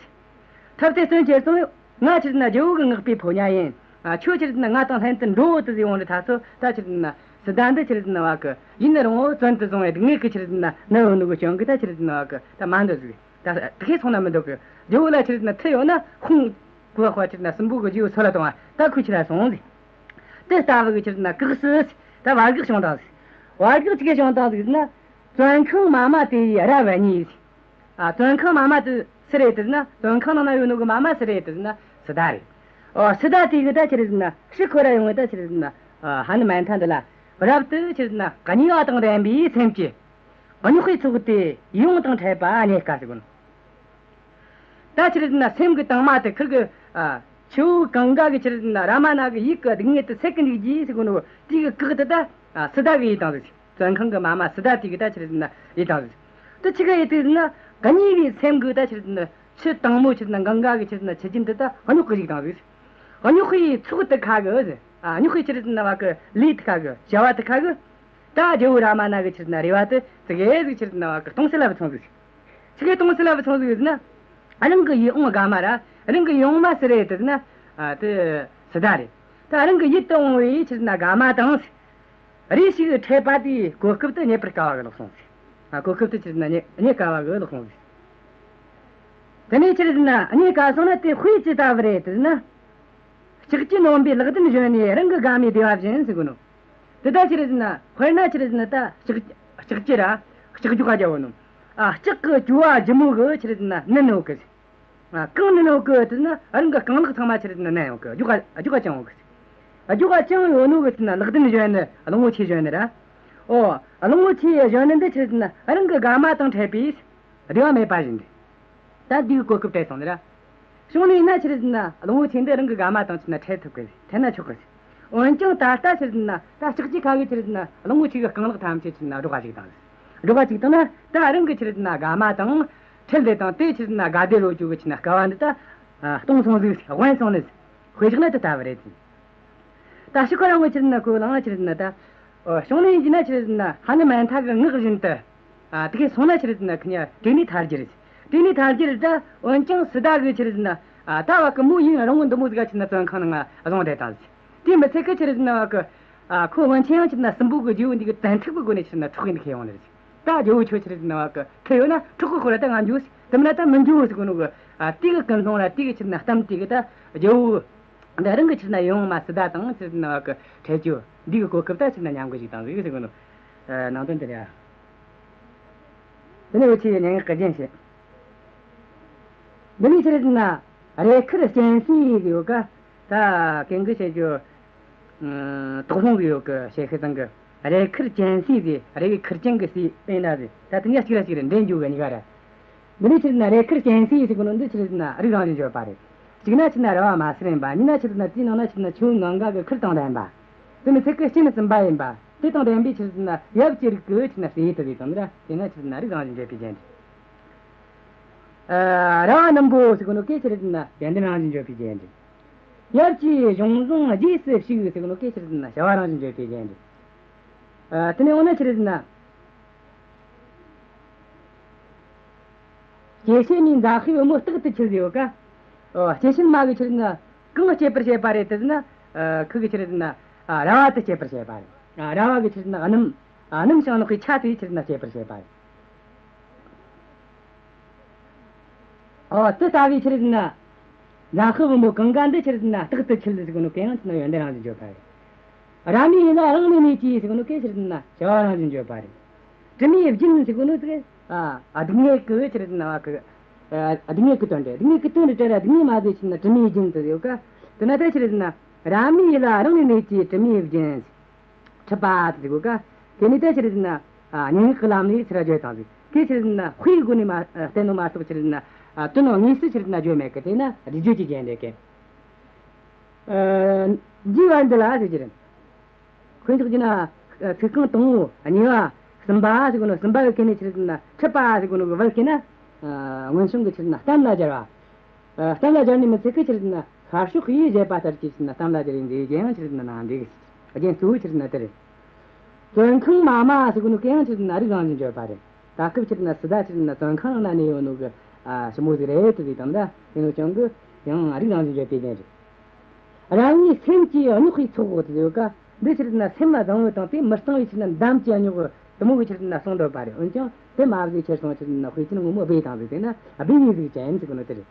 ཐབས་དེ་བརྩོན་ཁྱེར་སོང་། ང་ཆི་རེད་ཟེར་ན་ཇོ་བོ་གི་ངག་པའི་ཕོ་ཉ་ཡིན། ཨ་ཁྱོད་ཆི་རེད་ཟེར་ན་ང་དང་ལྷན་དུ་འགྲོ་དེ་ཟེར་ཡོང་རེ་ད་ཚོ། ད་ཆི་རེད་ཟེར་ན་སི་ཏཱ་འདི་ཆི་རེད་ཟེར་ན་བ་གི་ཡུན་རིང་བོ་བཙོན་དུ་བཟུང་བའི་སྡུག་བསྔལ་གི་ཆི་རེད་ཟེར་ན་ནད་ཡོད་ནོ་གི་རྐྱེན་གི་ད་ཆི་རེད་ཟེར་ན་བ་གི་ད་མ་འདོད་ཟིག། ད་དེ་གས་སོང་ན་མི་འདོད་གི། ཇོ་བོ་ལ་ཆི་རེད་ཟེར་ན་མཐུ་ཡོད་ན་ཁོང་གི་བ་ཁོ་ཆི་རེད་ཟེར་ན་སྲིན་པོ་གི་རྗེ་བོ་སོད་ལ་གཏོང་བ། ད་ཁོ་ཁྱེར་ར་སོང་ཟིག། དེ་ལྟ་བུ་གི་ཆི་རེད་ཟེར་ན་གེགས་སུ་ད་བར་གེགས་བྱུང་བཏང་ཟིག། བར་གེགས་ཅི་གས་བྱུང་བཏང་ཟིག་ཟེར་ན། བཙོན་ཁང་མ་མ་དེ་ཡི་རབ་གཉིས། ཨ་བཙོན་ཁང་མ་མ་དེ་སུ་རེད་དེ་ཟེར་ན། བཙོན་ཁང་ནང་ན་ཡོད་ནོ་གི་མ་མ་སུ་རེད་དེ་ཟེར་ན་སི་ཏཱ་རེད། ཨོ་སི་ཏཱ་དེ་གི་ད་ཆི་རེད་ཟེར་ན་ཕྱིར་འཁོར་ར་ཡོང་བའི་ད་ཆི་རེད་ཟེར་ན། ཨ་ཧ་ནུ་མན་ཐ་འདི་ལ་རབ་ཏུ་ཆི་རེད་ཟེར་ན་གཉིས་པ་དང་ལྡན་པའི་སེམས་ཀྱིས། རྙོག་པའི་ཚོགས་དེ་ཡིད་འོང་དང་འཕྲད་པ་རྙེད་དཀའ་ཟེར་གོ་ནོ། ད་ཆི་རེད་ཟེར་ན་སེམས་ཀྱི་དྭངས་མ་དེ་ཁིར་གི། ཨ་ཆུ་བོ་གངྒཱ་གི་ཆི་རེད་ཟེར་ན་རཱ་མ་ན་གི་ཡིད་ཀྱི་སྡུག་བསྔལ་དེ་སེལ་གི་འཇུག་རྒྱུ་ཟེར་གོ་ནོ། དེ་གི་བཀའ་དེ་ད་ཨ་སི་ཏཱ་གི་ཡིད་བཏང་ཟིག། བཙོན་ཁང་གི་མ་མ་སི་ཏཱ་དེ་གི་ད་ཆི་རེད་ཟེར་ན་ཡིད་བཏང་ཟིག། དེ་ཆི་གི་ཡིད་བཏང་ཟེར་ན། གཉིས་པའི་སེམས་གི་ད་ཆི་རེད་ཟེར་ན་ཆུ་དྭངས་མོ་ཆི་རེད་ཟེར་ན་གངྒཱ་གི་ཆི་རེད་ཟེར་ན་ཆུ་རྒྱུན་དེ་ད་རྙོག་གི་འཇུག་བཏང་ཟིག། རྙོག་པའི་ཚོགས་དེ་ཁ་གི་ཟེར། ཨ་རྙོག་པའི་ཆི་རེད་ཟེར་ན་བ་གི་ལས་དེ་ཁ་གི། བྱ་བ་དེ་ཁ་གི། ད་ཇོ་བོ་རཱ་མ་ན་གི་ཆི་རེད་ཟེར་ན་རེ་བ་དེ་ཙི་གེ་ཟིག་ཆི་རེད་ཟེར་ན་བ་གི་སྟོང་ཟད་ལ་བུད་སོང་ཟིག། ཆི་གི་སྟོང་ཟད་ལ་བུད་སོང་ཟིག་ཟེར་ན། ཨ་རང་གི་ཡིད་འོང་དགའ་མ་ར། རང་གི་ཡིད་འོང་མ་སུ་རེད་དེ་ཟེར་ན། ཨ་དེ་སི་ཏཱ་རེད། ད་རང་གི་ཡིད་དུ་འོང་བའི་ཆི་རེད་ཟེར་ན་དགའ་མ་དང་། རེ་ཞིག་འཕྲད་པ་དེའི་གོ་སྐབས་དེ་རྙེད་པར་དཀའ་བ་གི་ལོག་སོང་ཟིག། ཨ་གོ་སྐབས་དེ་ཆི་རེད་ཟེར་ན་རྙེད་རྙེད་དཀའ་བ་གི་ལོག་སོང་ཟིག། དེ་ནས་ཆི་རེད་ཟེར་ན་རྙེད་དཀའ་སོང་ན་དེ་དཔེ་ཅི་ལྟ་བུ་རེད་དེ་ཟེར་ན། ལྕགས་ཀྱུ་རྣོན་པོས་ལག་ལྡན་བཞོན་ནས་རང་གི་དགའ་མའི་བདེ་བ་བཞིན་ཟེར་གོ་ནོ། དེ་ད་ཆི་རེད་ཟེར་ན་དཔེར་ན་ཆི་རེད་ཟེར་ན་ད་ལྕགས་ལྕགས་ཀྱུ་ར། ལྕགས་རྒྱུག་ག་རྒྱག་གོ་ནོ། ཨ་ལྕགས་ཀྱི་རྒྱུ་བ་ལྗིད་མོ་གི་ཆི་རེད་ཟེར་ན་མནན་ཡོད་གི། ཨ་གང་མནན་ཡོད་གི་དེ་ཟེར་ན་རང་གི་རྐང་ལག་ཚང་མ་ཆི་རེད་ཟེར་ན་མནན་ཡོད་གི། རྒྱུག་ག་རྒྱུག་ག་བཅིངས་ཡོད་གི། རྒྱུག་ག་བཅིངས་ཡོད་ནོ་གི་ཟེར་ན་ལག་ལྡན་བཞོན་ནི། གླང་པོ་ཆེ་བཞོན་ནི་ར། ཨོ་གླང་པོ་ཆེ་བཞོན་ནི་འདི་ཆི་རེད་ཟེར་ན་རང་གི་དགའ་མ་དང་འཕྲད་པའི་བདེ་བ་མེད་པ་བཞིན་ཏེ། ད་འདི་གི་གོ་སྐབས་སྤྲད་སོང་ནི་ར། བྱུང་ནས་ན་ཆི་རེད་ཟེར་ན་གླང་པོ་ཆེ་འདི་རང་གི་དགའ་མ་དང་ཆི་རེད་ཟེར་ན་འཕྲད་ཐུབ་གི། འཕྲད་ན་ཆོག་གི། འོན་ཀྱང་ད་ལྟ་ཆི་རེད་ཟེར་ན་ད་ལྕགས་ཀྱུ་ཁ་གི་ཆི་རེད་ཟེར་ན་གླང་པོ་ཆེ་གི་རྐང་ལག་ཐམས་ཅད་ཆི་རེད་ཟེར་ན་སྒྲོག་ག་བཅུག་བཏང་། སྒྲོག་ག་བཅུག་བཏང་ན་ད་རང་གི་ཆི་རེད་ཟེར་ན་དགའ་མ་དང་འཕྲད་དེ་དང་དེ་ཆི་རེད་ཟེར་ན་དགའ་བདེ་ལོ་རྒྱུ་གི་ཆི་རེད་ཟེར་ན་དཀའ་བ་འདི་ད་སྟོང་སོང་ཟིག། དབེན་སོང་ནི། དཔེ་བཞག་ན་དེ་ལྟ་བུ་རེད། ད་ཕྱི་ཁོ་རང་ངོ་ཆི་རེད་ཟེར་ན་ཁོ་ལང་ཆི་རེད་ཟེར་ན་ད། ཨོ་བྱུང་ནས་ཡིན་གྱི་ན་ཆི་རེད་ཟེར་ན་ཧ་ནུ་མན་ཐ་གི་ངག་བཞིན་དུ། ཨ་དེ་གས་སོང་ན་ཆི་རེད་ཟེར་ན་ཁི་ཉ་དྲེགས་ནས་ཐར་རྒྱུ་རེད། དྲེགས་ནས་ཐར་རྒྱུ་རེད་ད། འོན་ཀྱང་སི་ཏཱ་གི་ཆི་རེད་ཟེར་ན། ཨ་ད་བ་གི་མོ་ཡུན་རིང་བོ་འདི་མོ་ཟིག་ག་ཆི་རེད་ཟེར་ན་བཙོན་ཁང་ནང་ང་བཟུང་བསྡད་དང་ཟིག། དེ་མི་ཚད་གི་ཆི་རེད་ཟེར་ན་བ་གི། ཨ་ཁོ་སྔོན་ཆད་ཡང་ཆི་རེད་ཟེར་ན་སྲིན་པོ་གི་རྗེ་བོ་འདི་གི་བཙན་ཐབས་གི་སྒོ་ནས་ཆི་རེད་ཟེར་ན་འཕྲོག་གི་འདི་ཁེལ་ཡོང་ནི་རེད། ད་རྒྱལ་བོ་ཁྱོད་ཆི་རེད་ཟེར་ན་བ་གི་ཁེལ་ཡོད་ན་འཕྲོག་གི་ཁོ་ར་ད་ང་འགྱོ་ཟིག། དེ་མིན་ན་ད་མི་འགྱོ་ཟེར་གོ་ནོ་གི། ཨ་དེ་གི་ཀུན་སློང་ར་དེ་གི་ཆི་རེད་ཟེར་ན་གཏམ་དེ་གི་ད་རྒྱལ་བོ། འདི་རང་གི་ཕྱིར་ན་ཡོང་མ་སྲིད་ད་དང་ཕྱིར་ན་བ་གི་འཕྲད་རྒྱུ་འདི་གི་གོ་སྐབས་ད་ཕྱིར་ན་ཉམས་གི་ཞིག་དང་ཟིག་ཟེར་གི་ནོ། ནང་དོན་དེ་རེད། དེ་ནས་འུ་ཆོས་སྙན་ངག་གི་རྒྱན་བཤད། འདི་ནས་ཕྱིར་ན་རས་ཁུར་སྤྱན་གཟིགས་ཡོད་ཀ། ད་གན་གི་བཤད་རྒྱུ། དོགས་སློང་གི་ཡོད་གི་བཤད་ཤི་ཙང་གི། རས་ཁུར་སྤྱན་གཟིགས་ཟེར་རས་པའི་ཁུར་ཅན་གི་གཟིགས་པས་ན་ཟེར་ད་དེ་གཉིས་གཅིག་ར་གཅིག་རེད་འདྲེན་རྒྱུ་གི་གཉིས་ཀ་རེད། འདི་ནས་ཕྱིར་ན་རས་ཁུར་སྤྱན་གཟིགས་ཟེར་གོ་ནོ་འདི་ཕྱིར་ན་རིགས་རང་བཞིན་བརྗོད་པ་རེད། གཅིག་ན་ཕྱིར་ན་ར་བ་མ་སུ་རེད་པ། གཉིས་ན་ཕྱིར་ན་དེའི་ནང་ན་ཕྱིར་ན་ཆུ་བོ་གངྒཱ་གི་ཁུར་དང་ལྡན་པ། དེ་མི་ཚད་ཀི་སྤྱན་གསུམ་པ་ཡིན་པ། དེ་དང་ལྡན་པའི་ཕྱིར་ན་ཡབ་ཀྱི་རིགས་ཀྱི་ཕྱིར་ན་སྲས་དུ་བའི་དང་ན་དེ་ན་ཕྱིར་ན་རིགས་རང་བཞིན་བརྗོད་པའི་རྒྱན་རེད། ར་བ་རྣོན་པོ་ཟེར་གོ་ནོ་སྐད་ཕྱིར་ན་ཡོན་ཏན་རང་བཞིན་བརྗོད་པའི་རྒྱན་རེད། ཡབ་ཀྱི་གཞུང་བཟང་རྗེས་སུ་ཞུགས་ཟེར་གོ་ནོ་སྐད་ཕྱིར་ན་བྱ་བ་རང་བཞིན་བརྗོད་པའི་རྒྱན་རེད། དེ་ནས་འོ་ན་ཕྱིར་ན། སྐྱེ་ཤི་ནི་མཛའ་བཤེས་བུ་མོ་རྟག་ཏུ་འཁྱིལ་ཟེར་ཡོད་ཀ། ཨོ་སྐྱེ་ཤི་མ་གི་ཕྱིར་ན་གང་སྐྱེད་པར་བྱེད་པ་རེད་དེ་ཟེར་ན། ཁུ་གི་ཕྱིར་ན་ར་བ་དེ་སྐྱེད་པར་བྱེད་པ་རེད། ར་བ་གི་ཕྱིར་ན་སྣུམ། སྣུམ་ཞིང་ནག་གི་ཆ་དེའི་ཕྱིར་ན་སྐྱེད་པར་བྱེད་པ་རེད། ཨོ་དེ་ལྟ་བུའི་ཕྱིར་ན། མཛའ་བཤེས་བུ་མོ་གངྒཱ་འདི་ཕྱིར་ན་རྟག་ཏུ་འཁྱིལ་ཟེར་གོ་ནོ་གན་ཡང་ཕྱིར་ན་ཡོན་ཏན་རང་བཞིན་བརྗོད་པ་རེད། ར་མའི་ཡུལ་ལ་རང་ནས་གནས་ཀྱི་ཟེར་གོ་ནོ་གན་ཕྱིར་ན་བྱ་བ་རང་བཞིན་བརྗོད་པ་རེད། དྲི་མའི་རྒྱུན་ཟེར་གོ་ནོ་དེ། ཨ་སྡུག་བསྔལ་གི་ཕྱིར་ན་བ་གི། ཨ་སྡུག་བསྔལ་གི་དོན་རེད། སྡུག་བསྔལ་གི་དོན་རེད་དྲ་ར་སྡུག་བསྔལ་མ་ཟེར་ཕྱིར་ན་དྲི་མའི་རྒྱུན་དུ་ཡོད་ཀ། དེ་ན་ད་ཕྱིར་ན། ར་མའི་ཡུལ་ལ་རང་ནས་གནས་ཀྱི་དྲི་མའི་རྒྱུན། འཁྲུལ་པ་དེ་གོ་ཀ། དེ་ནས་ད་ཕྱིར་ན། ཨ་སྙན་ངག་གི་ལམ་ནས་ཕྱིར་བརྗོད་དང་ཟིག་གི་ཕྱིར་ན་དཔེའི་སྒོ་ནས་མ་བསྟན་ནོ་མ་གཏོགས་ཕྱིར་ན། ཨ་དོན་དངོས་སུ་ཕྱིར་ན་བརྗོད་མེད་གི་དེ་ན་རིགས་བརྗོད་ཀྱི་རྒྱན་རེད་གི། ཨ་རྒྱས་པ་འདི་ལ་ཟེར་གྱི་རེད། དཀོན་མཆོག་གིས་ན། ཚིག་རྐང་དང་པོ་གཉིས་པ་གསུམ་པ་ཟེར་གོ་ནོ་གསུམ་པ་གི་སྐད་ནས་ཕྱིར་ན་འཁྲུལ་པ་ཟེར་གོ་ནོ་གི་བར་སྐད་ན། ཨ་མངོན་སུམ་གྱི་ཕྱིར་ན་གཏམ་ལ་སྦྱར་བ། ཨ་གཏམ་ལ་སྦྱར་ནས་མི་ཚད་ཀི་ཕྱིར་ན་ཤར་ཕྱོགས་ཡུལ་བཞད་པ་ལྟར་གྱི་ཕྱིར་ན་གཏམ་ལ་སྦྱར་བའི་འདིའི་རྒྱན་ཡང་ཕྱིར་ན་ནང་འདི་གི་རྒྱན་གཙོ་བོ་ཕྱིར་ན་དེ་རེད། བཙོན་ཁང་མ་མ་ཟེར་གོ་ནོ་གན་ཡང་ཕྱིར་ན་རིགས་རང་བཞིན་བརྗོད་པ་རེད། ད་སྐབས་ཕྱིར་ན་སི་ཏཱ་ཕྱིར་ན་བཙོན་ཁང་ནང་ན་གནས་ཡོད་ནོ་གི། ཨ་ཞི་མོ་ཟིག་རེད་དེ་ཟིག་དང་ད་ཡིན་ནོ་ཀྱང་གི་ཡང་རིགས་རང་བཞིན་བརྗོད་པའི་རྒྱན་རེད། རང་ཉིད་སེམས་ཀྱི་རྙོག་གི་ཚོགས་འོག་ཏུ་ཡོད་ཀ། འདི་ཕྱིར་ན་སེམས་ལ་བཟང་བོ་དང་དེ་མི་གཙང་བའི་ཕྱིར་ན་འདམ་གྱི་རྙོག་དེ་མོ་གི་ཕྱིར་ན་གསུངས་འདོད་པ་རེད། འོན་ཀྱང་དེ་མ་བཟོས་ཁྱེར་སོང་ཕྱིར་ན་དཔེ་ཅན་ངོ་མ་སྦས་དང་ཟིག་དེ་ན་སྦས་པའི་གཟུགས་ཅན་ཟེར་གི་ནོ་དེ་རེད།